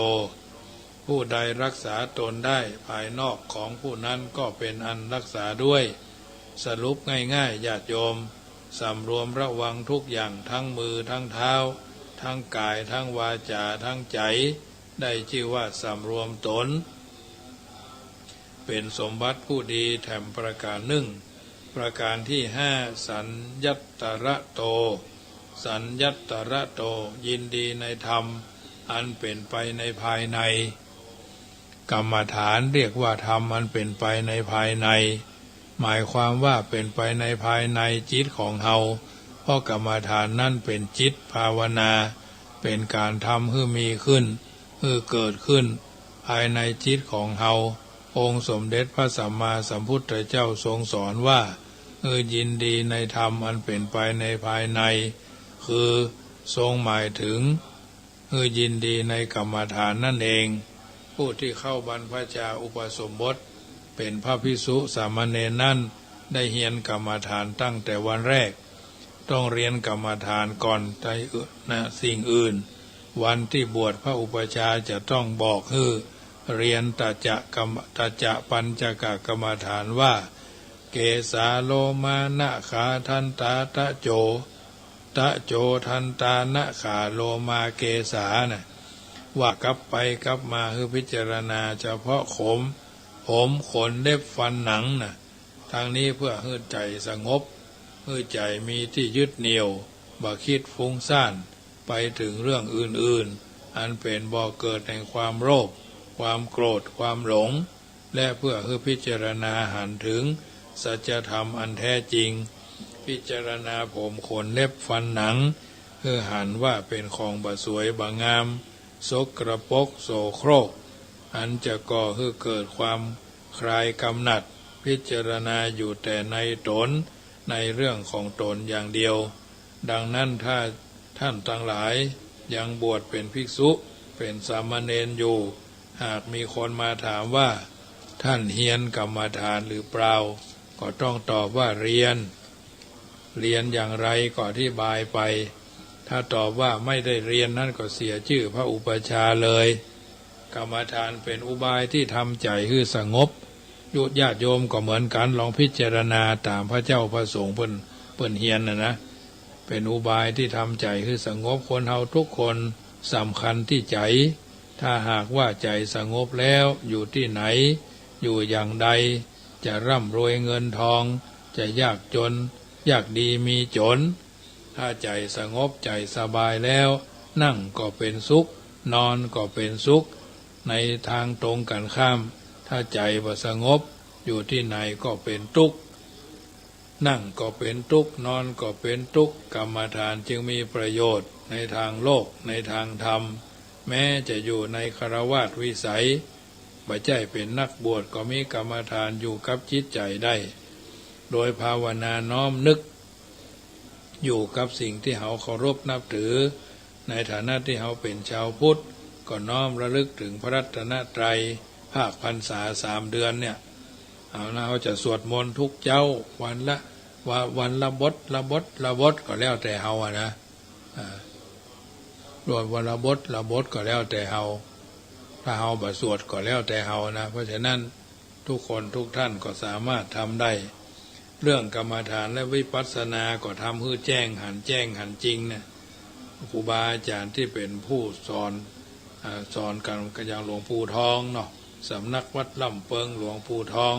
ผู้ใดรักษาตนได้ภายนอกของผู้นั้นก็เป็นอันรักษาด้วย สรุปง่ายๆ ญาติโยม สำรวมระวังทุกอย่างทั้งมือทั้งเท้า ทั้งกายทั้งวาจาทั้งใจ ได้ชื่อว่าสำรวมตน เป็นสมบัติผู้ดีแถมประการหนึ่ง ประการที่ห้า สัญญัตตระโต สัญญัตตระโต ยินดีในธรรม อันเป็นไปในภายใน กรรมฐานเรียกว่าธรรมอันเป็นไปในภายใน หมายความว่าเป็นไปในภายในจิตของเฮา เพราะกรรมฐานนั้นเป็นจิตภาวนา เป็นการทำหื้อมีขึ้น หื้อเกิดขึ้น ภายในจิตของเฮา องค์สมเด็จพระสัมมาสัมพุทธเจ้าทรงสอนว่า หื้อยินดีในธรรมอันเป็นไปในภายใน คือทรงหมายถึง หื้อยินดีในกรรมฐานนั่นเอง ผู้ที่เข้าบรรพชาอุปสมบท เป็นพระภิกษุสามเณรนั้น ได้เฮียนกรรมฐานตั้งแต่วันแรก ต้องเรียนกรรมฐานก่อนในสิ่งอื่น วันที่บวชพระอุปัชฌาย์จะต้องบอกหื้อเรียนตจะกรรม ตจะปัญจกกรรมฐานว่า เกสาโลมานะขาทันตาตะโจ ตะโจทันตานะขาโลมาเกสา นะ ว่ากลับไปกลับมาหื้อพิจารณาเฉพาะขน ผม ขน เล็บ ฟัน หนัง นะ ทั้งนี้เพื่อหื้อใจสงบ หื้อใจมีที่ยึดเหนี่ยว บ่คิดฟุ้งซ่าน ไปถึงเรื่องอื่นๆ อันเป็นบ่อเกิดแห่งความโลภ ความโกรธ ความหลง และเพื่อหื้อพิจารณาหันถึงสัจธรรมอันแท้จริง พิจารณาผมขนเล็บฟันหนัง หื้อหันว่าเป็นของบ่สวยบ่งาม สกปรกโสโครก อันจะก่อหื้อเกิดความคลายกำหนัด พิจารณาอยู่แต่ในตน ในเรื่องของตนอย่างเดียว ดังนั้นถ้าท่านทั้งหลายยังบวชเป็นภิกษุ เป็นสามเณรอยู่ หากมีคนมาถามว่า ท่านเฮียนกรรมฐานหรือเปล่า ก็ต้องตอบว่าเรียน เรียนอย่างไรก็อธิบายไป ถ้าตอบว่าไม่ได้เรียนนั้นก็เสียชื่อพระอุปัชฌาย์เลย กรรมฐานเป็นอุบายที่ทำใจหื้อสงบ ญาติโยมก็เหมือนกัน ลองพิจารณาตามพระเจ้าพระสงฆ์เปิ้น เปิ้นเฮียนนะนะ เป็นอุบายที่ทำใจหื้อสงบ คนเฮาทุกคนสำคัญที่ใจ ถ้าหากว่าใจสงบแล้วอยู่ที่ไหน อยู่อย่างใด จะร่ำรวยเงินทอง จะยากจน ยากดีมีจน ถ้าใจสงบใจสบายแล้ว นั่งก็เป็นสุข นอนก็เป็นสุข ในทางตรงกันข้าม ถ้าใจบ่สงบ อยู่ที่ไหนก็เป็นทุกข์ นั่งก็เป็นทุกข์ นอนก็เป็นทุกข์ กรรมฐานจึงมีประโยชน์ในทางโลก ในทางธรรม แม้จะอยู่ในฆราวาสวิสัย บ่ใจ้เป็นนักบวชก็มีกรรมฐานอยู่กับจิตใจได้ โดยภาวนาน้อมนึก อยู่กับสิ่งที่เฮาเคารพนับถือ ในฐานะที่เฮาเป็นชาวพุทธ ก็น้อมระลึกถึงพระรัตนตรัย ภาคพรรษาสามเดือนเนี่ย เอานะ เฮาจะสวดมนต์ทุกเจ๊า วันละ ว่าวันละบท ละบท ละบท ก็แล้วแต่เฮาอะนะ อ่า สวดวันละบท ละบท ก็แล้วแต่เฮา ถ้าเฮาบ่สวดก็แล้วแต่เฮานะ เพราะฉะนั้นทุกคนทุกท่านก็สามารถทำได้ เรื่องกรรมฐานและวิปัสสนาก็ทำหื้อแจ้งหันแจ้งหันจริงนะ ครูบาอาจารย์ที่เป็นผู้สอน อ่า สอนกันก็อย่างหลวงปู่ทองเนาะ สำนักวัดล่ำเปิงหลวงปู่ทอง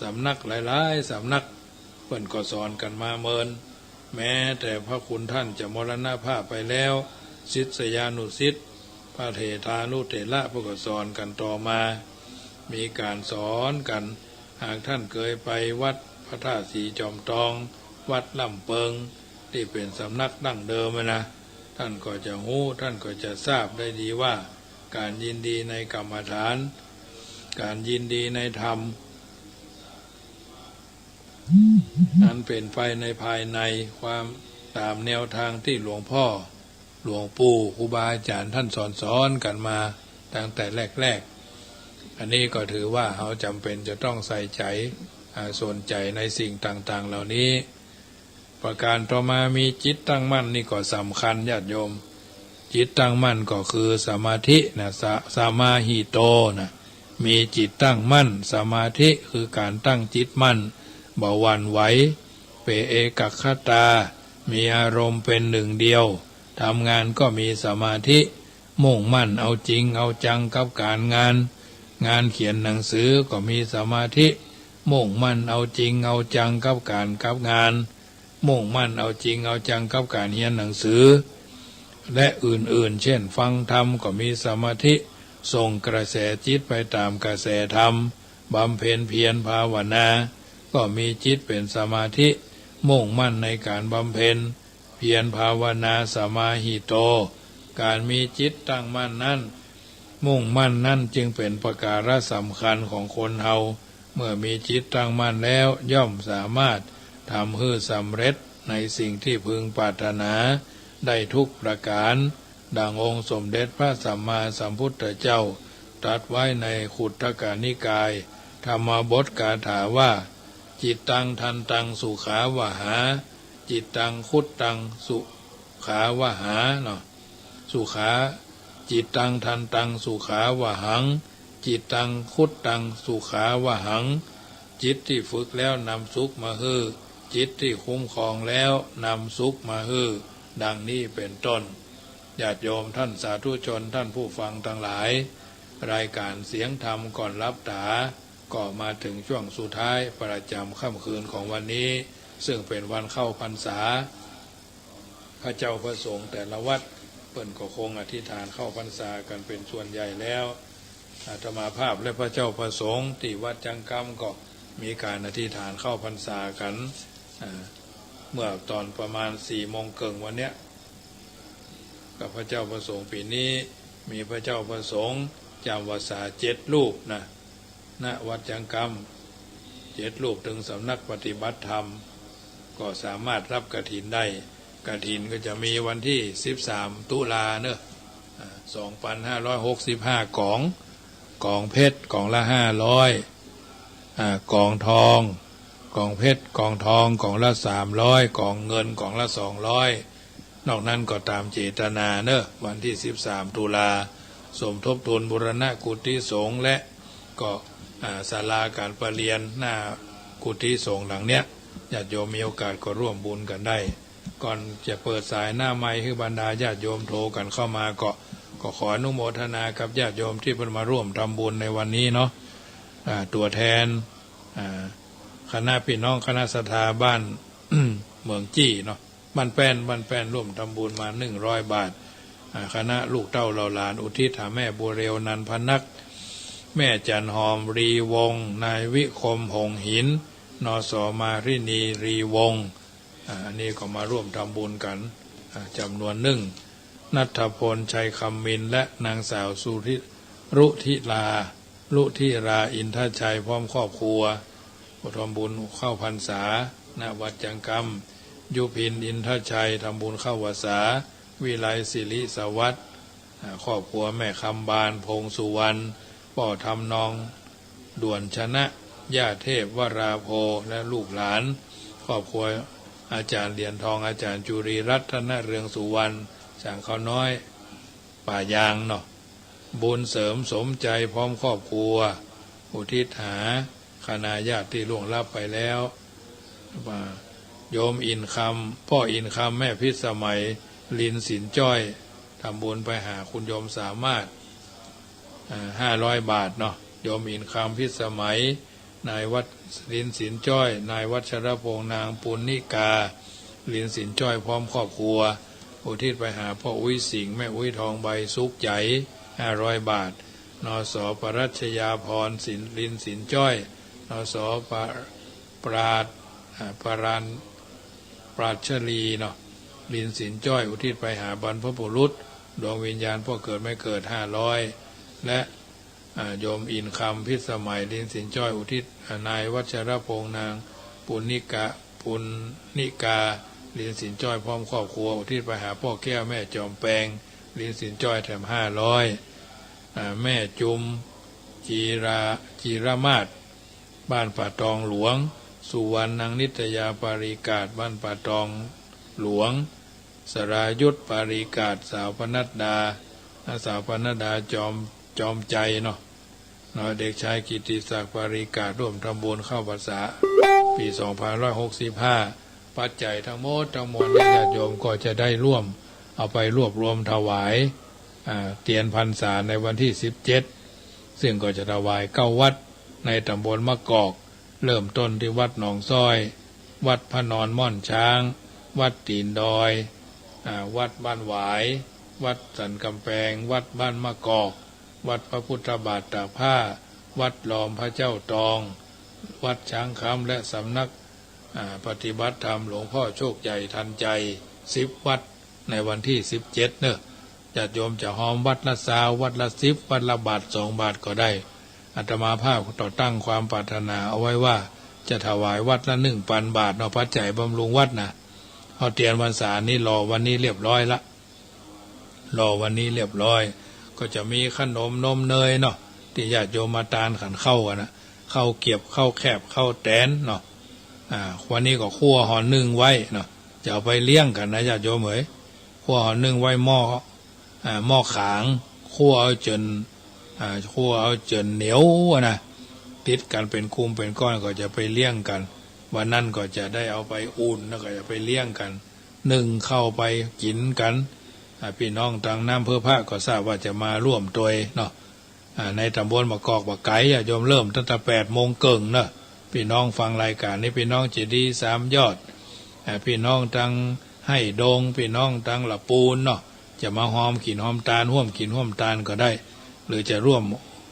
สำนักหลายๆ สำนัก เปิ้นก็สอนกันมาเมิน แม้แต่พระคุณท่านจะมรณภาพไปแล้ว ศิษยานุศิษย์ พระเถรานุเถระเปิ้นก็สอนกันต่อมา มีการสอนกัน หากท่านเคยไปวัดพระธาตุสีจอมทอง วัดล่ำเปิง ที่เป็นสำนักดั้งเดิมนะ ท่านก็จะฮู้ ท่านก็จะทราบได้ดีว่า การยินดีในกรรมฐาน การยินดีในธรรม อันเป็นไปในภายใน ความ ต ตามแนวทางที่หลวงพ่อ หลวงปู่ ครูบาอาจารย์ท่านสอนสอนกันมาตั้งแต่แรกๆ อันนี้ก็ถือว่าเราจำเป็นจะต้องใส่ใจ อ่า สนใจในสิ่งต่างๆ เหล่านี้ ประการต่อมามีจิตตั้งมั่นนี่ก็สำคัญญาติโยม จิตตั้งมั่นก็คือสมาธินะ สะ สมาหิโตนะ มีจิตตั้งมั่น สมาธิคือการตั้งจิตมั่น บ่หวั่นไหว เปเอกัคคตา มีอารมณ์เป็นหนึ่งเดียว ทำงานก็มีสมาธิ มุ่งมั่นเอาจริงเอาจังกับการงาน งานเขียนหนังสือก็มีสมาธิ มุ่งมั่นเอาจริงเอาจังกับการกับงาน มุ่งมั่นเอาจริงเอาจังกับการเรียนหนังสือ และอื่นๆ เช่น ฟังธรรมก็มีสมาธิ ส่งกระแสจิตไปตามกระแสธรรม บำเพ็ญเพียรภาวนา ก็มีจิตเป็นสมาธิ มุ่งมั่นในการบำเพ็ญ เพียรภาวนา สมาหิโต การมีจิตตั้งมั่นนั้น มุ่งมั่นนั้นจึงเป็นประการสำคัญของคนเฮา เมื่อมีจิตตั้งมั่นแล้วย่อมสามารถทำให้สำเร็จในสิ่งที่พึงปรารถนาได้ทุกประการ ดังองค์สมเด็จพระสัมมาสัมพุทธเจ้าตรัสไว้ในขุททกนิกาย ธรรมบทคาถาว่า จิตตังทันตังสุขาวหา จิตตังคุตตังสุขาวหาเนาะ สุขา จิตตังทันตังสุขาวหัง จิตตังคุตตังสุขาวหัง จิตที่ฝึกแล้วนำสุขมาหื้อ จิตที่คุ้มครองแล้วนำสุขมาหื้อ ดังนี้เป็นต้น ญาติโยมท่านสาธุชนท่านผู้ฟังทั้งหลาย รายการเสียงธรรมก่อนหลับตา ก็มาถึงช่วงสุดท้ายประจำค่ำคืนของวันนี้ ซึ่งเป็นวันเข้าพรรษา พระเจ้าพระสงฆ์แต่ละวัดเปิ้นก็คงอธิษฐานเข้าพรรษากันเป็นส่วนใหญ่แล้ว อาตมาภาพและพระเจ้าพระสงฆ์ที่วัดจังกำก็มีการอธิษฐานเข้าพรรษากัน อ่า เมื่อตอนประมาณสี่โมงเกิ่งวันเนี้ย กับพระเจ้าพระสงฆ์ปีนี้มีพระเจ้าพระสงฆ์จำพรรษาเจ็ดรูปนะ ณ วัดจังกำ เจ็ดรูปถึงสำนักปฏิบัติธรรม ก็สามารถรับกฐินได้ กฐินก็จะมีวันที่สิบสามตุลาเนอะ อ่า สองพันห้าร้อยหกสิบห้ากอง กองเพชรกองละห้าร้อย อ่า กองทอง กองเพชรกองทองกองละสามร้อย กองเงินกองละสองร้อย นอกนั้นก็ตามเจตนาเนอะ วันที่สิบสามตุลา สมทบทุนบูรณะกุฏิสงฆ์และก็ อ่า ศาลาการประเรียนหน้ากุฏิสงฆ์หลังเนี้ย ญาติโยมมีโอกาสก็ร่วมบุญกันได้ ก่อนจะเปิดสายหน้าไมค์ให้บรรดาญาติโยมโทรกันเข้ามาก็ ก็ขออนุโมทนากับญาติโยมที่เพิ่นมาร่วมทำบุญในวันนี้เนาะ อ่า ตัวแทน อ่า คณะพี่น้องคณะศรัทธาบ้าน เมืองจี้เนาะ บ้านแป้น บ้านแป้นร่วมทำบุญมาหนึ่งร้อยบาท อ่า คณะลูกเต้าเหล่าหลานอุทิศหาแม่บัวเรียวนันพนัก แม่จันหอมรีวงศ์ นายวิคมหงส์หิน นส.มารินีรีวงศ์ อ่า อันนี้ก็มาร่วมทำบุญกัน อ่า จำนวนหนึ่ง ณัฐพล ชัยคำมิน และนางสาวสุริ รุธิลา รุธิรา อินทชัย พร้อมครอบครัว ก็ทำบุญเข้าพรรษา ณ วัดจังกำ ยุพิน อินทชัย ทำบุญเข้าพรรษา วิไล สิริสวัสดิ์ อ่า ครอบครัวแม่คำบาน พงษ์สุวรรณ ป้อทำนอง ด่วนชนะ ย่าเทพวราโภ และลูกหลาน ครอบครัวอาจารย์เหรียญทอง อาจารย์จุรีรัตน์ ธนเรืองสุวรรณ สางข้าวน้อย ป่ายางเนาะ บุญเสริมสมใจพร้อมครอบครัว อุทิศหาคณะญาติที่ล่วงลับไปแล้ว ว่าโยมอินคำ ป้ออินคำ แม่พิสมัย ลินสินจ้อย ทำบุญไปหาคุณโยมสามารถ อ่า ห้าร้อยบาทเนาะ โยมอินคำ พิสมัย นายวัชรินทร์ สินจ้อย นายวัชรพงษ์ นางปุณณิกา ลินทร์ สินจ้อย พร้อมครอบครัว อุทิศไปหาพ่ออุ๊ยสิงห์ แม่อุ๊ยทองใบ สุขใจ ห้าร้อยบาท นส.ปรัชญาพร สิน ลินทร์ สินจ้อย นส.ป ปราด อ่า ปราณ ปราชลีเนาะ ลินทร์ สินจ้อย อุทิศไปหาบรรพบุรุษ ดวงวิญญาณพ่อเกิดแม่เกิด ห้าร้อย และ อ่า โยมอินคำ พิสมัย ลินทร์ สินจ้อย อุทิศ อ่า นายวัชรพงษ์ นางปุณณิกา ปุณณิกา เหรียญสินจ้อยพร้อมครอบครัวอุทิศไปหาป้อแก้วแม่จอมแปง เหรียญสินจ้อยแถมห้าร้อย อ่า แม่จุม จีรา จีรมาศ บ้านป่าตองหลวง สุวรรณนางนิตยาปาริกาศ บ้านป่าตองหลวง สรายุทธปาริกาศ สาวปนัดดา อ่า สาวปนัดดาจอม จอมใจเนาะ เนาะ เด็กชายกิตติศักดิ์ปาริกาศ ร่วมทำบุญเข้าพรรษา ปี สองพันร้อยหกสิบห้า ปัจจัยทั้งหมดทั้งมวลเนี่ย ญาติโยมก็จะได้ร่วมเอาไปรวบรวมถวาย อ่า เตียนพรรษาในวันที่ สิบเจ็ด ซึ่งก็จะถวายเก้าวัดในตำบลมะกอก เริ่มต้นที่วัดหนองซ้อย วัดพระนอนม่อนช้าง วัดตีนดอย อ่า วัดบ้านหวาย วัดสันกำแพง วัดบ้านมะกอก วัดพระพุทธบาทตากผ้า วัดลอมพระเจ้าตอง วัดช้างคำ และสำนัก อ่า ปฏิบัติธรรมหลวงพ่อโชคใหญ่ทันใจ สิบวัดในวันที่ สิบเจ็ด เนอะ ญาติโยมจะฮอมวัดละซาว วัดละสิบ วัดละบาทสองบาทก็ได้ อาตมาภาพต่อตั้งความปรารถนาเอาไว้ว่าจะถวายวัดละ หนึ่งพันบาทเนาะ ปัจจัยบำรุงวัดนะ เอาเตียนพรรษานี้รอวันนี้เรียบร้อยละ รอวันนี้เรียบร้อย ก็จะมีขนมนมเนยเนาะ ที่ญาติโยมมาตานขันเข้ากันนะ เข้าเก็บ เข้าแคบ เข้าแตนเนาะ อ่า วันนี้ก็คั่วห่อนึ่งไว้เนาะ จะเอาไปเลี้ยงกันนะญาติโยมเอ๋ย คั่วห่อนึ่งไว้หม้อ อ่า หม้อขาง คั่วเอาจน อ่า คั่วเอาจนเหนียวอะนะ ติดกันเป็นกลุ่มเป็นก้อนก็จะไปเลี้ยงกัน วันนั้นก็จะได้เอาไปอุ่นแล้วก็จะไปเลี้ยงกัน นึ่งเข้าไปกินกัน อ่า พี่น้องตังน้ำเพื่อพระก็ทราบว่าจะมาร่วมตวยเนาะ อ่า ในตำบลมะกอกบ่ไก๋ ญาติโยม เริ่มตั้งแต่แปดโมงเกิ่งเนาะ พี่น้องฟังรายการนี้ พี่น้องเจดีย์สามยอด อ่า พี่น้องตังไฮ่ดง พี่น้องตังละปูนเนาะ จะมาฮอมกินฮอมตาน ร่วมกินร่วมตานก็ได้ หรือจะร่วม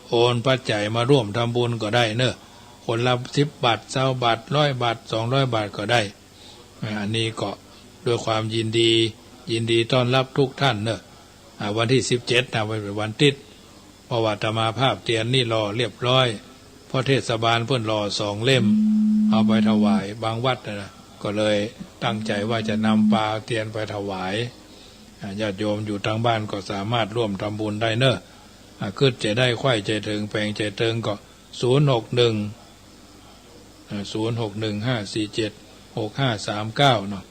โอนปัจจัยมาร่วมทำบุญก็ได้เนอะ คนละสิบบาท ซาวบาท ร้อยบาท สองร้อยบาทก็ได้ อ่า อันนี้ก็ด้วยความยินดี ยินดีต้อนรับทุกท่านเนอะ อ่า วันที่ สิบเจ็ด นะ วัน เป็นวันติด เพราะว่าอาตมาภาพเตียนนี่หล่อเรียบร้อย เพราะเทศบาลเพิ่นหล่อสองเล่ม เอาไปถวายบางวัดนะ ก็เลยตั้งใจว่าจะนำปาเตียนไปถวาย อ่า ญาติโยมอยู่ทางบ้านก็สามารถร่วมทำบุญได้เนอะ อ่า กึ๊ดจะได้ ใค่จะเถิง แป๋งจะเติง ก็ ศูนย์หกหนึ่ง อ่า ศูนย์หกหนึ่งห้าสี่เจ็ดหกห้าสามเก้าเนาะ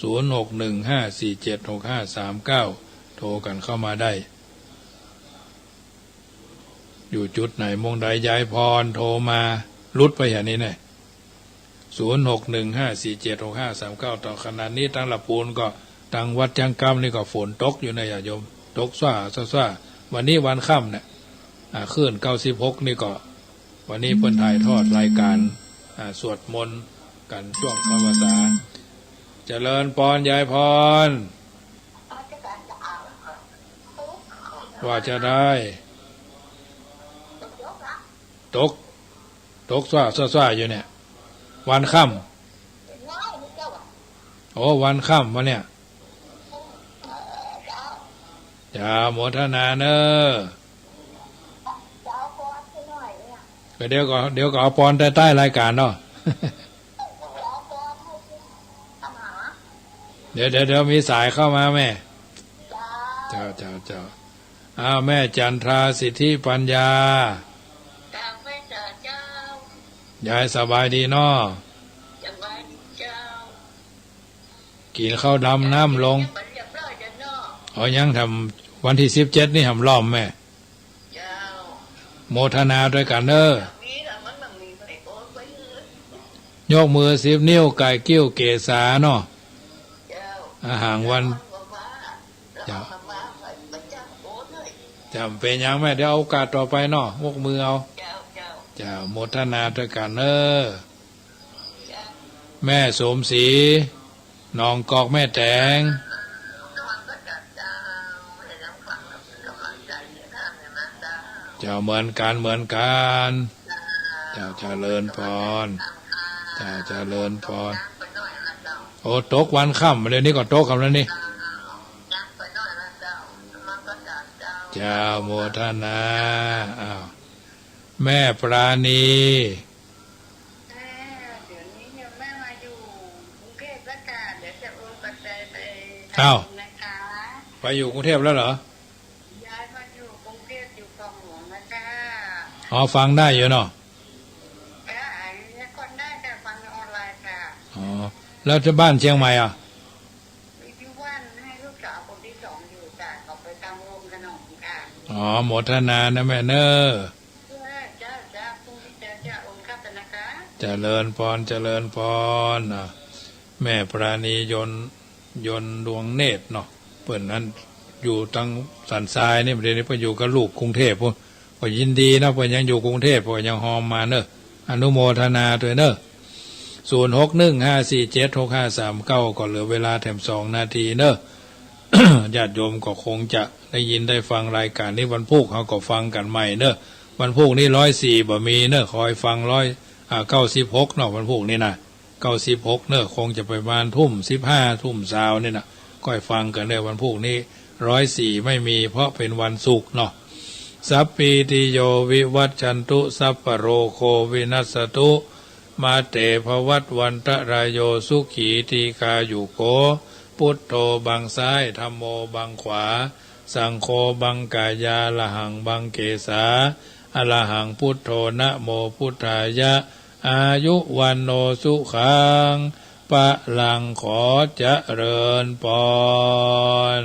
ศูนย์หกหนึ่งห้าสี่เจ็ดหกห้าสามเก้า โทรกันเข้ามาได้ อยู่จุดไหน มองใด ยายพรโทรมา หลุดไปอย่างนี้เนี่ย ศูนย์หกหนึ่งห้าสี่เจ็ดหกห้าสามเก้า ต่อขณะนี้ตังละปูนก็ ตังวัดจังกำนี่ก็ฝนตกอยู่นะญาติโยม ตกซ่าซ่าซ่า วันนี้วันค่ำเนี่ย อ่า คลื่นเก้าสิบหกนี่ก็ วันนี้เปิ้นถ่ายทอดรายการ อ่า สวดมนต์กันช่วงเข้าพรรษา เจริญปอนยายพร ว่าจะได้ ตก ตกซ่าซ่าซ่าอยู่เนี่ย วันค่ำ โอ้ วันค่ำวะเนี่ย จ้า โมทนาเนอะ ก็เดี๋ยวก็ เดี๋ยวก็เอาปอนใต้ๆรายการเนาะ เดี๋ยว เดี๋ยว เดี๋ยวมีสายเข้ามาแม่ เจ้า เจ้า เจ้า อ้าว แม่จันทราสิทธิปัญญา เจ้า แม่จ๋าเจ้า ยายสบายดีเนาะ สบายดีเจ้า กินข้าวดำน้ำลง ยังบ่เรียบร้อยเด้อเนาะ อ๋อ ยังทำ วันที่สิบเจ็ดนี่ทำล้อมแม่ เจ้า โมทนาด้วยกันเด้อ มีละมันบ่มีไผโอนไปเลย ยกมือสิบนิ้ว ไก่กิ้วเกษาเนาะ เจ้า อาหารวัน เจ้า จะเป็นหยังแม่ เดี๋ยวเอาโอกาสต่อไปเนาะ ยกมือเอา เจ้า เจ้า เจ้า โมทนาด้วยกันเด้อ แม่สมศรี หนองกอกแม่แตง เจ้า เหมือนกัน เหมือนกัน เจ้า เจริญพร เจ้า เจริญพร โอ้ ตกวันค่ำ เดี๋ยวนี้ก็ตกกันแล้วนี่ เจ้า โมทนา อ้าว แม่ปราณี เดี๋ยวนี้ยังแม่มาอยู่กรุงเทพฯแล้วจ้ะ เดี๋ยวจะโอน อ้าว นะคะ ไปอยู่กรุงเทพฯแล้วเหรอ ย้ายมาอยู่กรุงเทพฯ อยู่คลองหลวงแล้วจ้า อ๋อ ฟังได้อยู่เนาะ จ้า ฟังได้จ้า ฟังออนไลน์จ้า อ๋อ แล้วที่บ้านเชียงใหม่อ่ะ อยู่ที่บ้านให้ลูกสาวคนที่สองอยู่จ้า เขาไปทำโรงขนมค่ะ อ๋อ โมทนานะแม่เนอะ จ้า จ้า จ้า พรุ่งนี้จ้า จ้า โอนครับนะคะ เจริญพร เจริญพรนะ แม่ปราณียนต์ ยนต์ดวงเนตรเนาะ เปิ้นนั้นอยู่ตังสันทรายนี่ เดี๋ยวนี้เปิ้นอยู่กับลูกกรุงเทพฯ พุ้น ก็ยินดีนะ เปิ้นยังอยู่กรุงเทพฯ เปิ้นยังฮอมมาเนอะ อนุโมทนาด้วยเนอะ ศูนย์หกหนึ่งห้าสี่เจ็ดหกห้าสามเก้า ก็เหลือเวลาแถมสองนาทีเนอะ ญาติโยมก็คงจะได้ยินได้ฟังรายการนี้ วันพุธเฮาก็ฟังกันใหม่เนอะ วันพุธนี้ร้อยสี่บ่มีเนอะ คอยฟังร้อย อ่า เก้าสิบหกเนาะ วันพุธนี้นะ เก้าสิบหกเนอะ คงจะประมาณทุ่มสิบห้า ทุ่มซาวนี่นะคอยฟังกันเนอะ วันพุธนี้ร้อยสี่ไม่มี เพราะเป็นวันศุกร์เนาะ สัพพีติโยวิวัชชันตุ สัพพะโรโควินัสสตุ มาเตภวัตวันตรายโย สุขีทีคายุโก พุทโธบังซ้าย ธัมโมบังขวา สังโฆบังกายา ละหังบังเกสา อะระหังพุทโธ นะโมพุทธายะ อายุวันโนสุขัง พลัง ขอเจริญพร